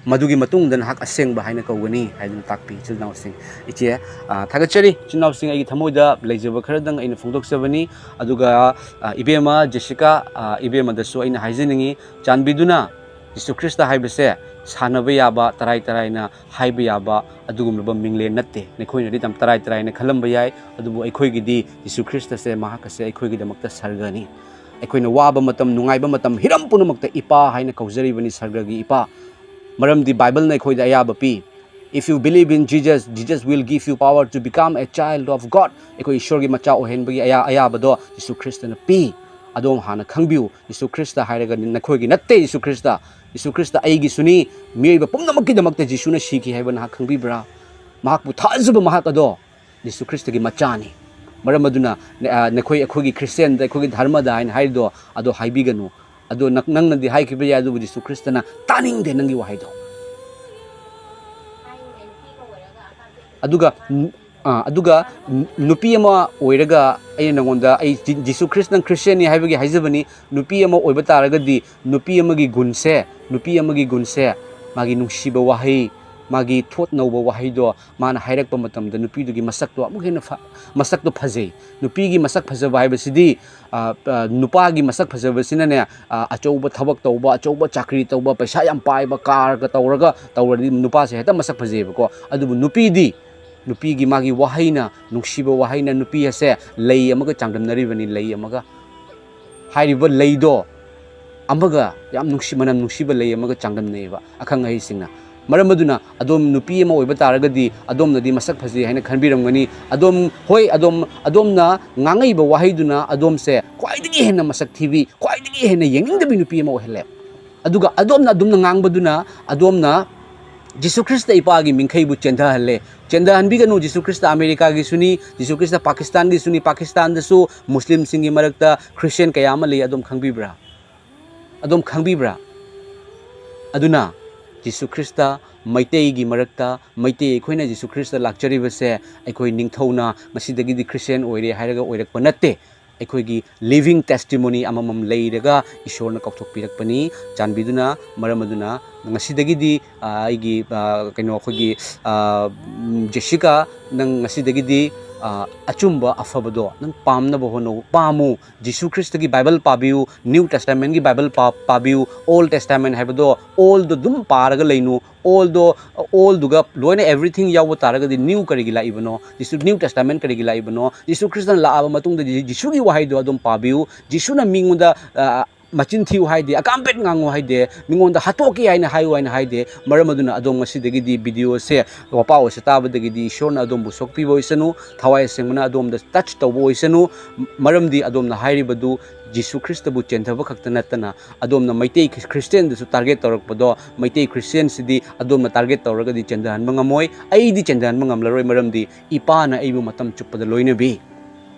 ꯃꯗꯨꯒꯤ ꯃꯇꯨꯡꯗ ꯅꯍꯥꯛ ꯑꯁꯦꯡꯕ ꯍꯥꯏꯅ ꯀꯧꯒꯅꯤ" ꯍꯥꯏꯗꯨꯅ ꯇꯥꯛꯄꯤ ꯏꯆꯤꯜ ꯏꯅꯥꯎꯁꯤꯡ꯫ ꯏꯆꯦ, ꯑ, ꯊꯥꯒꯠꯆꯔꯤ꯫ ꯏꯆꯤꯜ ꯏꯅꯥꯎꯁꯤꯡ, ꯑꯩꯒꯤ ꯊꯃꯣꯏꯗ ꯂꯩꯖꯕ ꯈꯔꯗꯪ ꯑꯩꯅ ꯐꯣꯡꯗꯣꯛꯆꯕꯅꯤ꯫ ꯑꯗꯨꯒ, ꯑ, ꯏꯕꯦꯝꯃ ꯖꯦꯁꯤꯀꯥ, ꯑ, ꯏꯕꯦꯝꯃꯗꯁꯨ ꯑꯩꯅ ꯍꯥꯏꯖꯅꯤꯡꯉꯤ, ꯆꯥꯟꯕꯤꯗꯨꯅ ꯖꯤꯁꯨ ꯈ꯭ꯔꯤꯁꯇ ꯍꯥꯏꯕꯁꯦ ꯁꯥꯟꯅꯕ ꯌꯥꯕ, ꯇꯔꯥꯏ ꯇꯔꯥꯏꯅ ꯍꯥꯏꯕ ꯌꯥꯕ ꯑꯗꯨꯒꯨꯝꯂꯕ ꯃꯤꯡꯂꯦꯟ ꯅꯠꯇꯦ꯫ ꯅꯈꯣꯏꯅꯗꯤ ꯌꯥꯝ ꯇꯔꯥꯏ ꯇꯔꯥꯏꯅ ꯈꯜꯂꯝꯕ ꯌꯥꯏ, ꯑꯗꯨꯕꯨ ꯑꯩꯈꯣꯏꯒꯤꯗꯤ ꯖꯤꯁꯨ ꯈ꯭ꯔꯤꯁꯇꯁꯦ, ꯃꯍꯥꯛ ꯑꯁꯦ ꯑꯩꯈꯣꯏꯒꯤꯗꯃꯛꯇ ꯁꯔꯒꯅꯤ꯫ ꯑꯩꯈꯣꯏꯅ ꯋꯥꯕ ꯃꯇꯝ, ꯅꯨꯡꯉꯥꯏꯕ ꯃꯇꯝ, ꯍꯤꯔꯝ ꯄꯨꯝꯅꯃꯛꯇ ꯏꯄꯥ ꯍꯥꯏꯅ ꯀꯧꯖꯔꯤꯕꯅꯤ, ꯁꯔꯒꯒꯤ ꯏꯄꯥ꯫ ꯃꯔꯝꯗꯤ ꯕꯥꯏꯕꯜꯅ ꯑꯩꯈꯣꯏꯗ ꯑꯌꯥꯕ ꯄꯤ꯫ "If you believe in Jesus, Jesus will give you power to become a child of God." ꯑꯩꯈꯣꯏ ꯏꯁꯣꯔꯒꯤ ꯃꯆꯥ ꯑꯣꯏꯍꯟꯕꯒꯤ ꯑꯌꯥ-, ꯑꯌꯥꯕꯗꯣ ꯖꯤꯁꯨ ꯈ꯭ꯔꯤꯁꯇꯅ ꯄꯤ꯫ ꯑꯗꯣꯝ ꯍꯥꯟꯅ ꯈꯪꯕꯤꯌꯨ, ꯖꯤꯁꯨ ꯈ꯭ꯔꯤꯁꯇ ꯍꯥꯏꯔꯒ ꯅꯈꯣꯏꯒꯤ ꯅꯠꯇꯦ꯫ ꯖꯤꯁꯨ ꯈ꯭ꯔꯤꯁꯇ, ꯖꯤꯁꯨ ꯈ꯭ꯔꯤꯁꯇ ꯑꯩꯒꯤꯁꯨꯅꯤ, ꯃꯤꯑꯣꯏꯕ ꯄꯨꯝꯅꯃꯛꯀꯤꯗꯃꯛꯇ ꯖꯤꯁꯨꯅ ꯁꯤꯈꯤ ꯍꯥꯏꯕ ꯅꯍꯥꯛ ꯈꯪꯕꯤꯕ꯭ꯔꯥ? ꯃꯍꯥꯛꯄꯨ ꯊꯥꯖꯕ ꯃꯍꯥꯛ ꯑꯗꯣ ꯖꯤꯁꯨ ꯈ꯭ꯔꯤꯁꯇꯒꯤ ꯃꯆꯥꯅꯤ꯫ ꯃꯔꯝ ꯑꯗꯨꯅ, ꯑ, ꯅꯈꯣꯏ ꯑꯩꯈꯣꯏꯒꯤ ꯈ꯭ꯔꯤꯁꯇꯤꯌꯥꯟꯗ, ꯑꯩꯈꯣꯏꯒꯤ ꯙꯔꯃꯗ ꯍꯥꯏꯅ ꯍꯥꯏꯔꯤꯗꯣ, ꯑꯗꯣ ꯍꯥꯏꯕꯤꯒꯅꯨ꯫ ꯑꯗꯣ ꯅꯪ-, ꯅꯪꯅꯗꯤ ꯍꯥꯏꯈꯤꯕ ꯌꯥꯏ, ꯑꯗꯨꯕꯨ ꯖꯤꯁꯨ ꯈ꯭ꯔꯤꯁꯇꯅ ꯇꯥꯅꯤꯡꯗꯦ ꯅꯪꯒꯤ ꯋꯥꯍꯩꯗꯣ꯫ ꯑꯗꯨꯒ, ꯑ, ꯑꯗꯨꯒ ꯅꯨꯄꯤ ꯑꯃ ꯑꯣꯏꯔꯒ ꯑꯩꯅ ꯅꯉꯣꯟꯗ, ꯑꯩ ꯖꯤ-, ꯖꯤꯁꯨ ꯈ꯭ꯔꯤꯁꯇ ꯈ꯭ꯔꯤꯁꯇꯤꯌꯥꯟꯅꯤ ꯍꯥꯏꯕꯒꯤ ꯍꯥꯏꯖꯕꯅꯤ꯫ ꯅꯨꯄꯤ ꯑꯃ ꯑꯣꯏꯕ ꯇꯥꯔꯒꯗꯤ ꯅꯨꯄꯤ ꯑꯃꯒꯤ ꯒꯨꯟꯁꯦ, ꯅꯨꯄꯤ ꯑꯃꯒꯤ ꯒꯨꯟꯁꯦ, ꯃꯥꯒꯤ ꯅꯨꯡꯁꯤꯕ ꯋꯥꯍꯩ, ꯃꯥꯒꯤ ꯊꯣꯠ ꯅꯧꯕ ꯋꯥꯍꯩꯗꯣ ꯃꯥꯅ ꯍꯥꯏꯔꯛꯄ ꯃꯇꯝꯗ ꯅꯨꯄꯤꯗꯨꯒꯤ ꯃꯁꯛꯇꯣ ꯑꯃꯨꯛ ꯍꯦꯟꯅ ꯐ-, ꯃꯁꯛꯇꯣ ꯐꯖꯩ꯫ ꯅꯨꯄꯤꯒꯤ ꯃꯁꯛ ꯐꯖꯕ ꯍꯥꯏꯕꯁꯤꯗꯤ, ꯑ, ꯑ, ꯅꯨꯄꯥꯒꯤ ꯃꯁꯛ ꯐꯖꯕꯁꯤꯅꯅꯦ, ꯑ, ꯑꯆꯧꯕ ꯊꯕꯛ ꯇꯧꯕ, ꯑꯆꯧꯕ ꯆꯥꯀ꯭ꯔꯤ ꯇꯧꯕ, ꯄꯩꯁꯥ ꯌꯥꯝ ꯄꯥꯏꯕ, ꯀꯥꯔꯒ ꯇꯧꯔꯒ ꯇꯧꯔꯗꯤ ꯅꯨꯄꯥꯁꯦ ꯍꯦꯛꯇ ꯃꯁꯛ ꯐꯖꯩꯌꯦꯕꯀꯣ꯫ ꯑꯗꯨꯕꯨ ꯅꯨꯄꯤꯗꯤ, ꯅꯨꯄꯤꯒꯤ ꯃꯥꯒꯤ ꯋꯥꯍꯩꯅ, ꯅꯨꯡꯁꯤꯕ ꯋꯥꯍꯩꯅ ꯅꯨꯄꯤ ꯑꯁꯦ ꯂꯩ ꯑꯃꯒ ꯆꯥꯡꯗꯝꯅꯔꯤꯕꯅꯤ, ꯂꯩ ꯑꯃꯒ꯫ ꯍꯥꯏꯔꯤꯕ ꯂꯩꯗꯣ ꯑꯃꯒ ꯌꯥꯝ ꯅꯨꯡꯁꯤ-, ꯃꯅꯝ ꯅꯨꯡꯁꯤꯕ ꯂꯩ ꯑꯃꯒ ꯆꯥꯡꯗꯝꯅꯩꯌꯦꯕ ꯑꯈꯪ ꯑꯍꯩꯁꯤꯡꯅ꯫ ꯃꯔꯝ ꯑꯗꯨꯅ ꯑꯗꯣꯝ ꯅꯨꯄꯤ ꯑꯃ ꯑꯣꯏꯕ ꯇꯥꯔꯒꯗꯤ ꯑꯗꯣꯝꯅꯗꯤ ꯃꯁꯛ ꯐꯖꯩ ꯍꯥꯏꯅ ꯈꯟꯕꯤꯔꯝꯒꯅꯤ꯫ ꯑꯗꯣꯝ, ꯍꯣꯏ, ꯑꯗꯣꯝ, ꯑꯗꯣꯝꯅ ꯉꯥꯡꯉꯛꯏꯕ ꯋꯥꯍꯩꯗꯨꯅ ꯑꯗꯣꯝꯁꯦ ꯈ꯭ꯋꯥꯏꯗꯒꯤ ꯍꯦꯟꯅ ꯃꯁꯛ ꯊꯤꯕꯤ, ꯈ꯭ꯋꯥꯏꯗꯒꯤ ꯍꯦꯟꯅ ꯌꯦꯡꯅꯤꯡꯗꯕꯤ ꯅꯨꯄꯤ ꯑꯃ ꯑꯣꯏꯍꯜꯂꯦ꯫ ꯑꯗꯨꯒ ꯑꯗꯣꯝꯅ ꯑꯗꯨꯝꯅ ꯉꯥꯡꯕꯗꯨꯅ ꯑꯗꯣꯝꯅ ꯖꯤꯁꯨ ꯈ꯭ꯔꯤꯁꯇ ꯏꯄꯥꯒꯤ ꯃꯤꯡꯈꯩꯕꯨ ꯆꯦꯟꯊꯍꯜꯂꯦ꯫ ꯆꯦꯟꯊꯍꯟꯕꯤꯒꯅꯨ꯫ Jesus Christ ꯑꯃꯦꯔꯤꯀꯥꯒꯤꯁꯨꯅꯤ, Jesus Christ ꯄꯥꯀꯤꯁꯇꯥꯟꯒꯤꯁꯨꯅꯤ꯫ ꯄꯥꯀꯤꯁꯇꯥꯟꯗꯁꯨ ꯃꯨꯁꯂꯤꯝꯁꯤꯡꯒꯤ ꯃꯔꯛꯇ ꯈ꯭ꯔꯤꯁꯇꯤꯌꯥꯟ ꯀꯌꯥ ꯑꯃ ꯂꯩ, ꯑꯗꯣꯝ ꯈꯪꯕꯤꯕ꯭ꯔꯥ? ꯑꯗꯣꯝ ꯈꯪꯕꯤꯕ꯭ꯔꯥ? ꯑꯗꯨꯅ ꯖꯤꯁꯨ ꯈ꯭ꯔꯤꯁꯇ ꯃꯩꯇꯩꯒꯤ ꯃꯔꯛꯇ, ꯃꯩꯇꯩ ꯑꯩꯈꯣꯏꯅ ꯖꯤꯁꯨ ꯈ꯭ꯔꯤꯁꯇ ꯂꯥꯛꯆꯔꯤꯕꯁꯦ ꯑꯩꯈꯣꯏ ꯅꯤꯡꯊꯧꯅ ꯉꯁꯤꯗꯒꯤꯗꯤ ꯈ꯭ꯔꯤꯁꯇꯤꯌꯥꯟ ꯑꯣꯏꯔꯦ ꯍꯥꯏꯔꯒ ꯑꯣꯏꯔꯛꯄ ꯅꯠꯇꯦ꯫ ꯑꯩꯈꯣꯏꯒꯤ living testimony ꯑꯃꯃꯝ ꯂꯩꯔꯒ ꯏꯁꯣꯔꯅ ꯀꯥꯎꯊꯣꯛꯄꯤꯔꯛꯄꯅꯤ꯫ ꯆꯥꯟꯕꯤꯗꯨꯅ ꯃꯔꯝ ꯑꯗꯨꯅ ꯉꯁꯤꯗꯒꯤꯗꯤ, ꯑ, ꯑꯩꯒꯤ, ꯑ, ꯀꯩꯅꯣ, ꯑꯩꯈꯣꯏꯒꯤ, ꯑ, ꯎꯝ, ꯖꯦꯁꯤꯀꯥ, ꯅꯪ ꯉꯁꯤꯗꯒꯤꯗꯤ, ꯑ, ꯑꯆꯨꯝꯕ ꯑꯐꯕꯗꯣ ꯅꯪ ꯄꯥꯝꯅꯕ ꯍꯣꯠꯅꯧ, ꯄꯥꯝꯃꯨ꯫ ꯖꯤꯁꯨ ꯈ꯭ꯔꯤꯁꯇꯒꯤ ꯕꯥꯏꯕꯜ ꯄꯥꯕꯤꯌꯨ, ꯅ꯭ꯌꯨ ꯇꯦꯁꯇꯥꯃꯦꯟꯒꯤ ꯕꯥꯏꯕꯜ ꯄꯥ-, ꯄꯥꯕꯤꯌꯨ꯫ ꯑꯣꯜ ꯇꯦꯁꯇꯥꯃꯦꯟ ꯍꯥꯏꯕꯗꯣ, ꯑꯣꯜꯗꯣ ꯑꯗꯨꯝ ꯄꯥꯔꯒ ꯂꯩꯅꯨ꯫ ꯑꯣꯜꯗꯣ, ꯑꯣꯜꯗꯨꯒ ꯂꯣꯏꯅ everything ꯌꯥꯎꯕ ꯇꯥꯔꯒꯗꯤ ꯅ꯭ꯌꯨ ꯀꯔꯤꯒꯤ ꯂꯥꯛꯏꯕꯅꯣ? ꯖꯤꯁꯨ, ꯅ꯭ꯌꯨ ꯇꯦꯁꯇꯥꯃꯦꯟ ꯀꯔꯤꯒꯤ ꯂꯥꯛꯏꯕꯅꯣ? ꯖꯤꯁꯨ ꯈ꯭ꯔꯤꯁꯇꯅ ꯂꯥꯛꯑꯕ ꯃꯇꯨꯡꯗꯗꯤ ꯖꯤꯁꯨꯒꯤ ꯋꯥꯍꯩꯗꯣ ꯑꯗꯨꯝ ꯄꯥꯕꯤꯌꯨ꯫ ꯖꯤꯁꯨꯅ ꯃꯤꯉꯣꯟꯗ, ꯑ, ꯃꯆꯤꯟ ꯊꯤꯌꯨ ꯍꯥꯏꯗꯦ, ꯑꯀꯥꯝꯄꯦꯠ ꯉꯥꯡꯉꯨ ꯍꯥꯏꯗꯦ, ꯃꯤꯉꯣꯟꯗ ꯍꯥꯠꯇꯣꯛꯀꯦ ꯍꯥꯏꯅ ꯍꯥꯏꯌꯨ ꯍꯥꯏꯅ ꯍꯥꯏꯗꯦ꯫ ꯃꯔꯝ ꯑꯗꯨꯅ ꯑꯗꯣꯝ ꯉꯁꯤꯗꯒꯤꯗꯤ ꯚꯤꯗꯤꯑꯣꯁꯦ ꯋꯥꯄꯥꯎ ꯑꯁꯤ ꯇꯥꯕꯗꯒꯤꯗꯤ ꯏꯁꯣꯔꯅ ꯑꯗꯣꯝꯕꯨ ꯁꯣꯛꯄꯤꯕ ꯑꯣꯏꯁꯅꯨ, ꯊꯋꯥꯏ ꯑꯁꯦꯡꯕꯅ ꯑꯗꯣꯝꯗ ꯇꯆ ꯇꯧꯕ ꯑꯣꯏꯁꯅꯨ꯫ ꯃꯔꯝꯗꯤ ꯑꯗꯣꯝꯅ ꯍꯥꯏꯔꯤꯕꯗꯨ ꯖꯤꯁꯨ ꯈ꯭ꯔꯤꯁꯇꯕꯨ ꯆꯦꯟꯊꯕ ꯈꯛꯇ ꯅꯠꯇꯅ ꯑꯗꯣꯝꯅ ꯃꯩꯇꯩ ꯈ꯭ꯔꯤꯁꯇꯤꯌꯥꯟꯗꯁꯨ ꯇꯥꯔꯒꯦꯠ ꯇꯧꯔꯛꯄꯗꯣ, ꯃꯩꯇꯩ ꯈ꯭ꯔꯤꯁꯇꯤꯌꯥꯟꯁꯤꯗꯤ ꯑꯗꯣꯝꯅ ꯇꯥꯔꯒꯦꯠ ꯇꯧꯔꯒꯗꯤ ꯆꯦꯟꯊꯍꯟꯕ ꯉꯝꯃꯣꯏ꯫ ꯑꯩꯗꯤ ꯆꯦꯟꯊꯍꯟꯕ ꯉꯝꯂꯔꯣꯏ, ꯃꯔꯝꯗꯤ ꯏꯄꯥꯅ ꯑꯩꯕꯨ ꯃꯇꯝ ꯆꯨꯞꯄꯗ ꯂꯣꯏꯅꯕꯤ꯫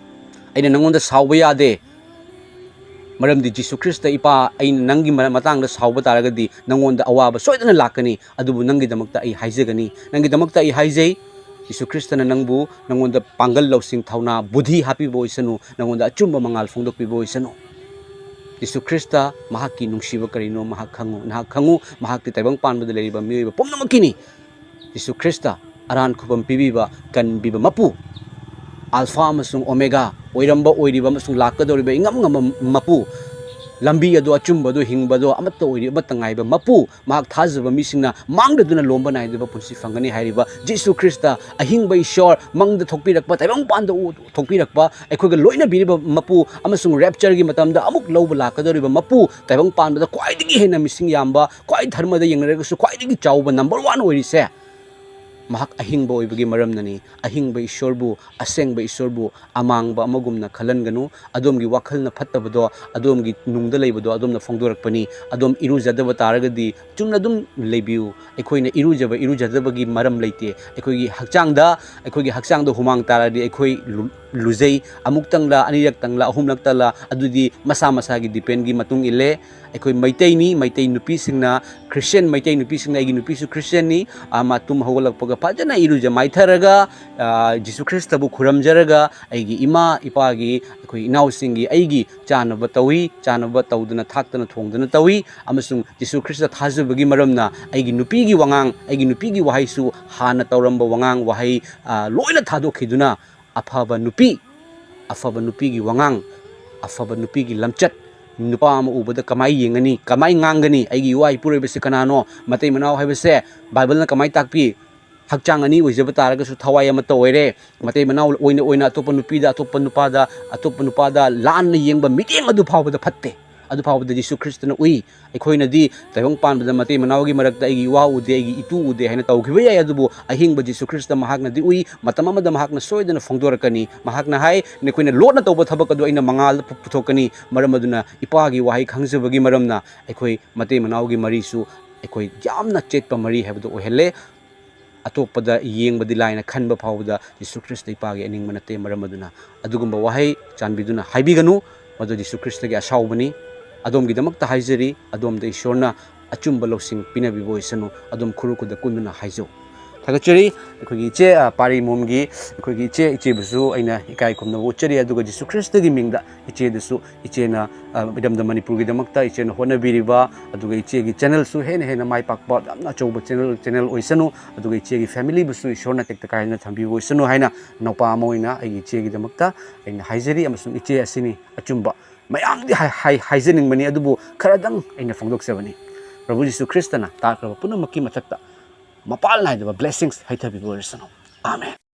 ꯑꯩꯅ ꯅꯪꯉꯣꯟꯗ ꯁꯥꯎꯕ ꯌꯥꯗꯦ, ꯃꯔꯝꯗꯤ ꯖꯤꯁꯨ ꯈ꯭ꯔꯤꯁꯇ, "ꯏꯄꯥ, ꯑꯩꯅ ꯅꯪꯒꯤ ꯃ-, ꯃꯇꯥꯡꯗ ꯁꯥꯎꯕ ꯇꯥꯔꯒꯗꯤ ꯅꯪꯉꯣꯟꯗ ꯑꯋꯥꯕ ꯁꯣꯏꯗꯅ ꯂꯥꯛꯀꯅꯤ, ꯑꯗꯨꯕꯨ ꯅꯪꯒꯤꯗꯃꯛꯇ ꯑꯩ ꯍꯥꯏꯖꯒꯅꯤ, ꯅꯪꯒꯤꯗꯃꯛꯇ ꯑꯩ ꯍꯥꯏꯖꯩ"꯫ ꯖꯤꯁꯨ ꯈ꯭ꯔꯤꯁꯇꯅ ꯅꯪꯕꯨ, ꯅꯪꯉꯣꯟꯗ ꯄꯥꯡꯒꯜ ꯂꯧꯁꯤꯡ ꯊꯧꯅꯥ ꯕꯨꯙꯤ ꯍꯥꯞꯄꯤꯕ ꯑꯣꯏꯁꯅꯨ, ꯅꯪꯉꯣꯟꯗ ꯑꯆꯨꯝꯕ ꯃꯉꯥꯜ ꯐꯣꯡꯗꯣꯛꯄꯤꯕ ꯑꯣꯏꯁꯅꯨ꯫ ꯖꯤꯁꯨ ꯈ꯭ꯔꯤꯁꯇ, ꯃꯍꯥꯛꯀꯤ ꯅꯨꯡꯁꯤꯕ ꯀꯔꯤꯅꯣ ꯃꯍꯥꯛ ꯈꯪꯉꯨ, ꯅꯍꯥꯛ ꯈꯪꯉꯨ, ꯃꯍꯥꯛꯇꯤ ꯇꯥꯏꯕꯪ ꯄꯥꯟꯕꯗ ꯂꯩꯔꯤꯕ ꯃꯤꯑꯣꯏꯕ ꯄꯨꯝꯅꯃꯛꯀꯤꯅꯤ꯫ ꯖꯤꯁꯨ ꯈ꯭ꯔꯤꯁꯇ, ꯑꯔꯥꯟ ꯈꯨꯕꯝ ꯄꯤꯕꯤꯕ, ꯀꯟꯕꯤꯕ ꯃꯄꯨ, ꯑꯜꯐꯥ ꯑꯃꯁꯨꯡ ꯑꯣꯃꯦꯒꯥ, ꯑꯣꯏꯔꯝꯕ, ꯑꯣꯏꯔꯤꯕ ꯑꯃꯁꯨꯡ ꯂꯥꯛꯀꯗꯧꯔꯤꯕ ꯏꯉꯝ ꯉꯝꯕ ꯃꯄꯨ, ꯂꯝꯕꯤ ꯑꯗꯣ, ꯑꯆꯨꯝꯕ ꯑꯗꯣ, ꯍꯤꯡꯕ ꯑꯗꯣ, ꯑꯃꯠꯇ ꯑꯣꯏꯔꯤ, ꯑꯃꯠꯇ ꯉꯥꯏꯕ ꯃꯄꯨ, ꯃꯍꯥꯛ ꯊꯥꯖꯕ ꯃꯤꯁꯤꯡꯅ ꯃꯥꯡꯗꯗꯨꯅ ꯂꯣꯝꯕ ꯅꯥꯏꯗꯕ ꯄꯨꯟꯁꯤ ꯐꯪꯒꯅꯤ ꯍꯥꯏꯔꯤꯕ ꯖꯤꯁꯨ ꯈ꯭ꯔꯤꯁꯇ, ꯑꯍꯤꯡꯕ ꯏꯁꯣꯔ, ꯃꯪꯗ ꯊꯣꯛꯄꯤꯔꯛꯄ, ꯇꯥꯏꯕꯪꯄꯥꯟꯗ ꯎ-, ꯊꯣꯛꯄꯤꯔꯛꯄ, ꯑꯩꯈꯣꯏꯒ ꯂꯣꯏꯅꯕꯤꯔꯤꯕ ꯃꯄꯨ ꯑꯃꯁꯨꯡ ꯔꯦꯞꯆꯔꯒꯤ ꯃꯇꯝꯗ ꯑꯃꯨꯛ ꯂꯧꯕ ꯂꯥꯛꯀꯗꯧꯔꯤꯕ ꯃꯄꯨ, ꯇꯥꯏꯕꯪ ꯄꯥꯟꯕꯗ ꯈ꯭ꯋꯥꯏꯗꯒꯤ ꯍꯦꯟꯅ ꯃꯤꯁꯤꯡ ꯌꯥꯝꯕ, ꯈ꯭ꯋꯥꯏ ꯙꯔꯃꯗ ꯌꯦꯡꯅꯔꯒꯁꯨ ꯈ꯭ꯋꯥꯏꯗꯒꯤ ꯆꯥꯎꯕ ꯅꯝꯕꯔ ꯋꯥꯟ ꯑꯣꯏꯔꯤꯁꯦ, ꯃꯍꯥꯛ ꯑꯍꯤꯡꯕ ꯑꯣꯏꯕꯒꯤ ꯃꯔꯝꯅꯅꯤ꯫ ꯑꯍꯤꯡꯕ ꯏꯁꯣꯔꯕꯨ, ꯑꯁꯦꯡꯕ ꯏꯁꯣꯔꯕꯨ ꯑꯃꯥꯡꯕ ꯑꯃꯒꯨꯝꯅ ꯈꯜꯍꯟꯒꯅꯨ꯫ ꯑꯗꯣꯝꯒꯤ ꯋꯥꯈꯜꯅ ꯐꯠꯇꯕꯗꯣ ꯑꯗꯣꯝꯒꯤ ꯅꯨꯡꯗ ꯂꯩꯕꯗꯣ ꯑꯗꯣꯝꯅ ꯐꯣꯡꯗꯣꯔꯛꯄꯅꯤ꯫ ꯑꯗꯣꯝ ꯏꯔꯨꯖꯗꯕ ꯇꯥꯔꯒꯗꯤ ꯆꯨꯝꯅ ꯑꯗꯨꯝ ꯂꯩꯕꯤꯌꯨ꯫ ꯑꯩꯈꯣꯏꯅ ꯏꯔꯨꯖꯕ ꯏꯔꯨꯖꯗꯕꯒꯤ ꯃꯔꯝ ꯂꯩꯇꯦ꯫ ꯑꯩꯈꯣꯏꯒꯤ ꯍꯛꯆꯥꯡꯗ, ꯑꯩꯈꯣꯏꯒꯤ ꯍꯛꯆꯥꯡꯗ ꯍꯨꯃꯥꯡ ꯇꯥꯔꯗꯤ ꯑꯩꯈꯣꯏ ꯂꯨ-, ꯂꯨꯖꯩ꯫ ꯑꯃꯨꯛꯇꯪꯂ, ꯑꯅꯤꯔꯛꯇꯪꯂ, ꯑꯍꯨꯝꯂꯛꯇꯪꯂ, ꯑꯗꯨꯗꯤ ꯃꯁꯥ ꯃꯁꯥꯒꯤ dependꯒꯤ ꯃꯇꯨꯡ ꯏꯜꯂꯦ꯫ ꯑꯩꯈꯣꯏ ꯃꯩꯇꯩꯅꯤ, ꯃꯩꯇꯩ ꯅꯨꯄꯤꯁꯤꯡꯅ, Christian ꯃꯩꯇꯩ ꯅꯨꯄꯤꯁꯤꯡꯅ, ꯑꯩꯒꯤ ꯅꯨꯄꯤꯁꯨ Christianꯅꯤ, ꯑꯃ ꯇꯨꯝ ꯍꯧꯒꯠꯂꯛꯄꯒ ꯐꯖꯅ ꯏꯔꯨꯖ ꯃꯥꯏꯊꯔꯒ, ꯑ, ꯖꯤꯁꯨ ꯈ꯭ꯔꯤꯁꯇꯕꯨ ꯈꯨꯔꯨꯝꯖꯔꯒ, ꯑꯩꯒꯤ ꯏꯃꯥ ꯏꯄꯥꯒꯤ, ꯑꯩꯈꯣꯏ ꯏꯅꯥꯎꯁꯤꯡꯒꯤ, ꯑꯩꯒꯤ ꯆꯥꯅꯕ ꯇꯧꯏ, ꯆꯥꯅꯕ ꯇꯧꯗꯅ, ꯊꯥꯛꯇꯅ, ꯊꯣꯡꯗꯅ ꯇꯧꯏ꯫ ꯑꯃꯁꯨꯡ ꯖꯤꯁꯨ ꯈ꯭ꯔꯤꯁꯇ ꯊꯥꯖꯕꯒꯤ ꯃꯔꯝꯅ ꯑꯩꯒꯤ ꯅꯨꯄꯤꯒꯤ ꯋꯥꯉꯥꯡ, ꯑꯩꯒꯤ ꯅꯨꯄꯤꯒꯤ ꯋꯥꯍꯩꯁꯨ, ꯍꯥꯟꯅ ꯇꯧꯔꯝꯕ ꯋꯥꯉꯥꯡ ꯋꯥꯍꯩ, ꯑ, ꯂꯣꯏꯅ ꯊꯥꯗꯣꯛꯈꯤꯗꯨꯅ, ꯑꯐꯕ ꯅꯨꯄꯤ, ꯑꯐꯕ ꯅꯨꯄꯤꯒꯤ ꯋꯥꯉꯥꯡ, ꯑꯐꯕ ꯅꯨꯄꯤꯒꯤ ꯂꯝꯆꯠ, ꯅꯨꯄꯥ ꯑꯃ ꯎꯕꯗ ꯀꯃꯥꯏ ꯌꯦꯡꯒꯅꯤ, ꯀꯃꯥꯏ ꯉꯥꯡꯒꯅꯤ, ꯑꯩꯒꯤ ꯏꯋꯥ ꯏꯄꯨꯔꯣꯏꯕꯁꯤ ꯀꯅꯥꯅꯣ, ꯃꯇꯩ ꯃꯅꯥꯎ ꯍꯥꯏꯕꯁꯦ ꯕꯥꯏꯕꯜꯅ ꯀꯃꯥꯏ ꯇꯥꯛꯄꯤ? ꯍꯛꯆꯥꯡ ꯑꯅꯤ ꯑꯣꯏꯖꯕ ꯇꯥꯔꯒꯁꯨ ꯊꯋꯥꯏ ꯑꯃꯠꯇ ꯑꯣꯏꯔꯦ꯫ ꯃꯇꯩ ꯃꯅꯥꯎ ꯑꯣꯏꯅ ꯑꯣꯏꯅ ꯑꯇꯣꯞꯄ ꯅꯨꯄꯤꯗ, ꯑꯇꯣꯞꯄ ꯅꯨꯄꯥꯗ, ꯑꯇꯣꯞꯄ ꯅꯨꯄꯥꯗ ꯂꯥꯟꯅ ꯌꯦꯡꯕ ꯃꯤꯠꯌꯦꯡ ꯑꯗꯨ ꯐꯥꯎꯕꯗ ꯐꯠꯇꯦ꯫ ꯑꯗꯨ ꯐꯥꯎꯕꯗ ꯖꯤꯁꯨ ꯈ꯭ꯔꯤꯁꯇꯅ ꯎꯏ꯫ ꯑꯩꯈꯣꯏꯅꯗꯤ ꯇꯥꯏꯕꯪ ꯄꯥꯟꯕꯗ ꯃꯇꯩ ꯃꯅꯥꯎꯒꯤ ꯃꯔꯛꯇ ꯑꯩꯒꯤ ꯏꯋꯥ ꯎꯗꯦ, ꯑꯩꯒꯤ ꯏꯇꯨ ꯎꯗꯦ ꯍꯥꯏꯅ ꯇꯧꯈꯤꯕ ꯌꯥꯏ, ꯑꯗꯨꯕꯨ ꯑꯍꯤꯡꯕ ꯖꯤꯁꯨ ꯈ꯭ꯔꯤꯁꯇ ꯃꯍꯥꯛꯅꯗꯤ ꯎꯏ꯫ ꯃꯇꯝ ꯑꯃꯗ ꯃꯍꯥꯛꯅ ꯁꯣꯏꯗꯅ ꯐꯣꯡꯗꯣꯔꯛꯀꯅꯤ꯫ ꯃꯍꯥꯛꯅ ꯍꯥꯏ, "ꯅꯈꯣꯏꯅ ꯂꯣꯠꯅ ꯇꯧꯕ ꯊꯕꯛ ꯑꯗꯨ ꯑꯩꯅ ꯃꯉꯥꯜꯗ ꯄꯨ-, ꯄꯨꯊꯣꯛꯀꯅꯤ"꯫ ꯃꯔꯝ ꯑꯗꯨꯅ ꯏꯄꯥꯒꯤ ꯋꯥꯍꯩ ꯈꯪꯖꯕꯒꯤ ꯃꯔꯝꯅ ꯑꯩꯈꯣꯏ ꯃꯇꯩ ꯃꯅꯥꯎꯒꯤ ꯃꯔꯤꯁꯨ ꯑꯩꯈꯣꯏ ꯌꯥꯝꯅ ꯆꯦꯠꯄ ꯃꯔꯤ ꯍꯥꯏꯕꯗꯨ ꯑꯣꯏꯍꯜꯂꯦ꯫ ꯑꯇꯣꯞꯄꯗ ꯌꯦꯡꯕꯗꯤ ꯂꯥꯏꯅ ꯈꯟꯕ ꯐꯥꯎꯕꯗ ꯖꯤꯁꯨ ꯈ꯭ꯔꯤꯁꯇ ꯏꯄꯥꯒꯤ ꯑꯅꯤꯡꯕ ꯅꯠꯇꯦ꯫ ꯃꯔꯝ ꯑꯗꯨꯅ ꯑꯗꯨꯒꯨꯝꯕ ꯋꯥꯍꯩ ꯆꯥꯟꯕꯤꯗꯨꯅ ꯍꯥꯏꯕꯤꯒꯅꯨ꯫ ꯃꯗꯨ ꯖꯤꯁꯨ ꯈ꯭ꯔꯤꯁꯇꯒꯤ ꯑꯁꯥꯎꯕꯅꯤ꯫ ꯑꯗꯣꯝꯒꯤꯗꯃꯛꯇ ꯍꯥꯏꯖꯔꯤ, ꯑꯗꯣꯝꯗ ꯏꯁꯣꯔꯅ ꯑꯆꯨꯝꯕ ꯂꯧꯁꯤꯡ ꯄꯤꯅꯕꯤꯕ ꯑꯣꯏꯁꯅꯨ꯫ ꯑꯗꯣꯝ ꯈꯨꯔꯨ ꯈꯨꯗ ꯀꯨꯟꯗꯨꯅ ꯍꯥꯏꯖꯧ꯫ ꯊꯥꯒꯠꯆꯔꯤ꯫ ꯑꯩꯈꯣꯏꯒꯤ ꯏꯆꯦ, ꯑ, ꯄꯥꯔꯤꯃꯣꯝꯒꯤ ꯑꯩꯈꯣꯏꯒꯤ ꯏꯆꯦ, ꯏꯆꯦꯕꯨꯁꯨ ꯑꯩꯅ ꯏꯀꯥꯏ ꯈꯨꯝꯅꯕ ꯎꯠꯆꯔꯤ꯫ ꯑꯗꯨꯒ ꯖꯤꯁꯨ ꯈ꯭ꯔꯤꯁꯇꯒꯤ ꯃꯤꯡꯗ ꯏꯆꯦꯗꯁꯨ, ꯏꯆꯦꯅ, ꯑ, ꯏꯔꯝꯗꯝ ꯃꯅꯤꯄꯨꯔꯒꯤꯗꯃꯛꯇ ꯏꯆꯦꯅ ꯍꯣꯠꯅꯕꯤꯔꯤꯕ, ꯑꯗꯨꯒ ꯏꯆꯦꯒꯤ channelꯁꯨ ꯍꯦꯟꯅ ꯍꯦꯟꯅ ꯃꯥꯏ ꯄꯥꯛꯄ ꯌꯥꯝꯅ ꯑꯆꯧꯕ channel, channel ꯑꯣꯏꯁꯅꯨ꯫ ꯑꯗꯨꯒ ꯏꯆꯦꯒꯤ familyꯕꯨꯁꯨ ꯏꯁꯣꯔꯅ ꯇꯦꯛꯇ ꯀꯥꯏꯗꯅ ꯊꯝꯕꯤꯕ ꯑꯣꯏꯁꯅꯨ ꯍꯥꯏꯅ ꯅꯨꯄꯥ ꯑꯃ ꯑꯣꯏꯅ ꯑꯩꯒꯤ ꯏꯆꯦꯒꯤꯗꯃꯛꯇ ꯑꯩꯅ ꯍꯥꯏꯖꯔꯤ꯫ ꯑꯃꯁꯨꯡ ꯏꯆꯦ ꯑꯁꯤꯅꯤ ꯑꯆꯨꯝꯕ꯫ ꯃꯌꯥꯝꯗꯤ ꯍꯥꯏ-, ꯍꯥꯏ-, ꯍꯥꯏꯖꯅꯤꯡꯕꯅꯤ, ꯑꯗꯨꯕꯨ ꯈꯔꯗꯪ ꯑꯩꯅ ꯐꯣꯡꯗꯣꯛꯆꯕꯅꯤ꯫ ꯄ꯭ꯔꯚꯨ ꯖꯤꯁꯨ ꯈ꯭ꯔꯤꯁꯇꯅ ꯇꯥꯛꯈ꯭ꯔꯕ ꯄꯨꯝꯅꯃꯛꯀꯤ ꯃꯊꯛꯇ ꯃꯄꯥꯜ ꯅꯥꯏꯗꯕ blessings ꯍꯩꯊꯕꯤꯕ ꯑꯣꯏꯔꯁꯅꯨ꯫ ꯑꯥꯃꯦꯟ꯫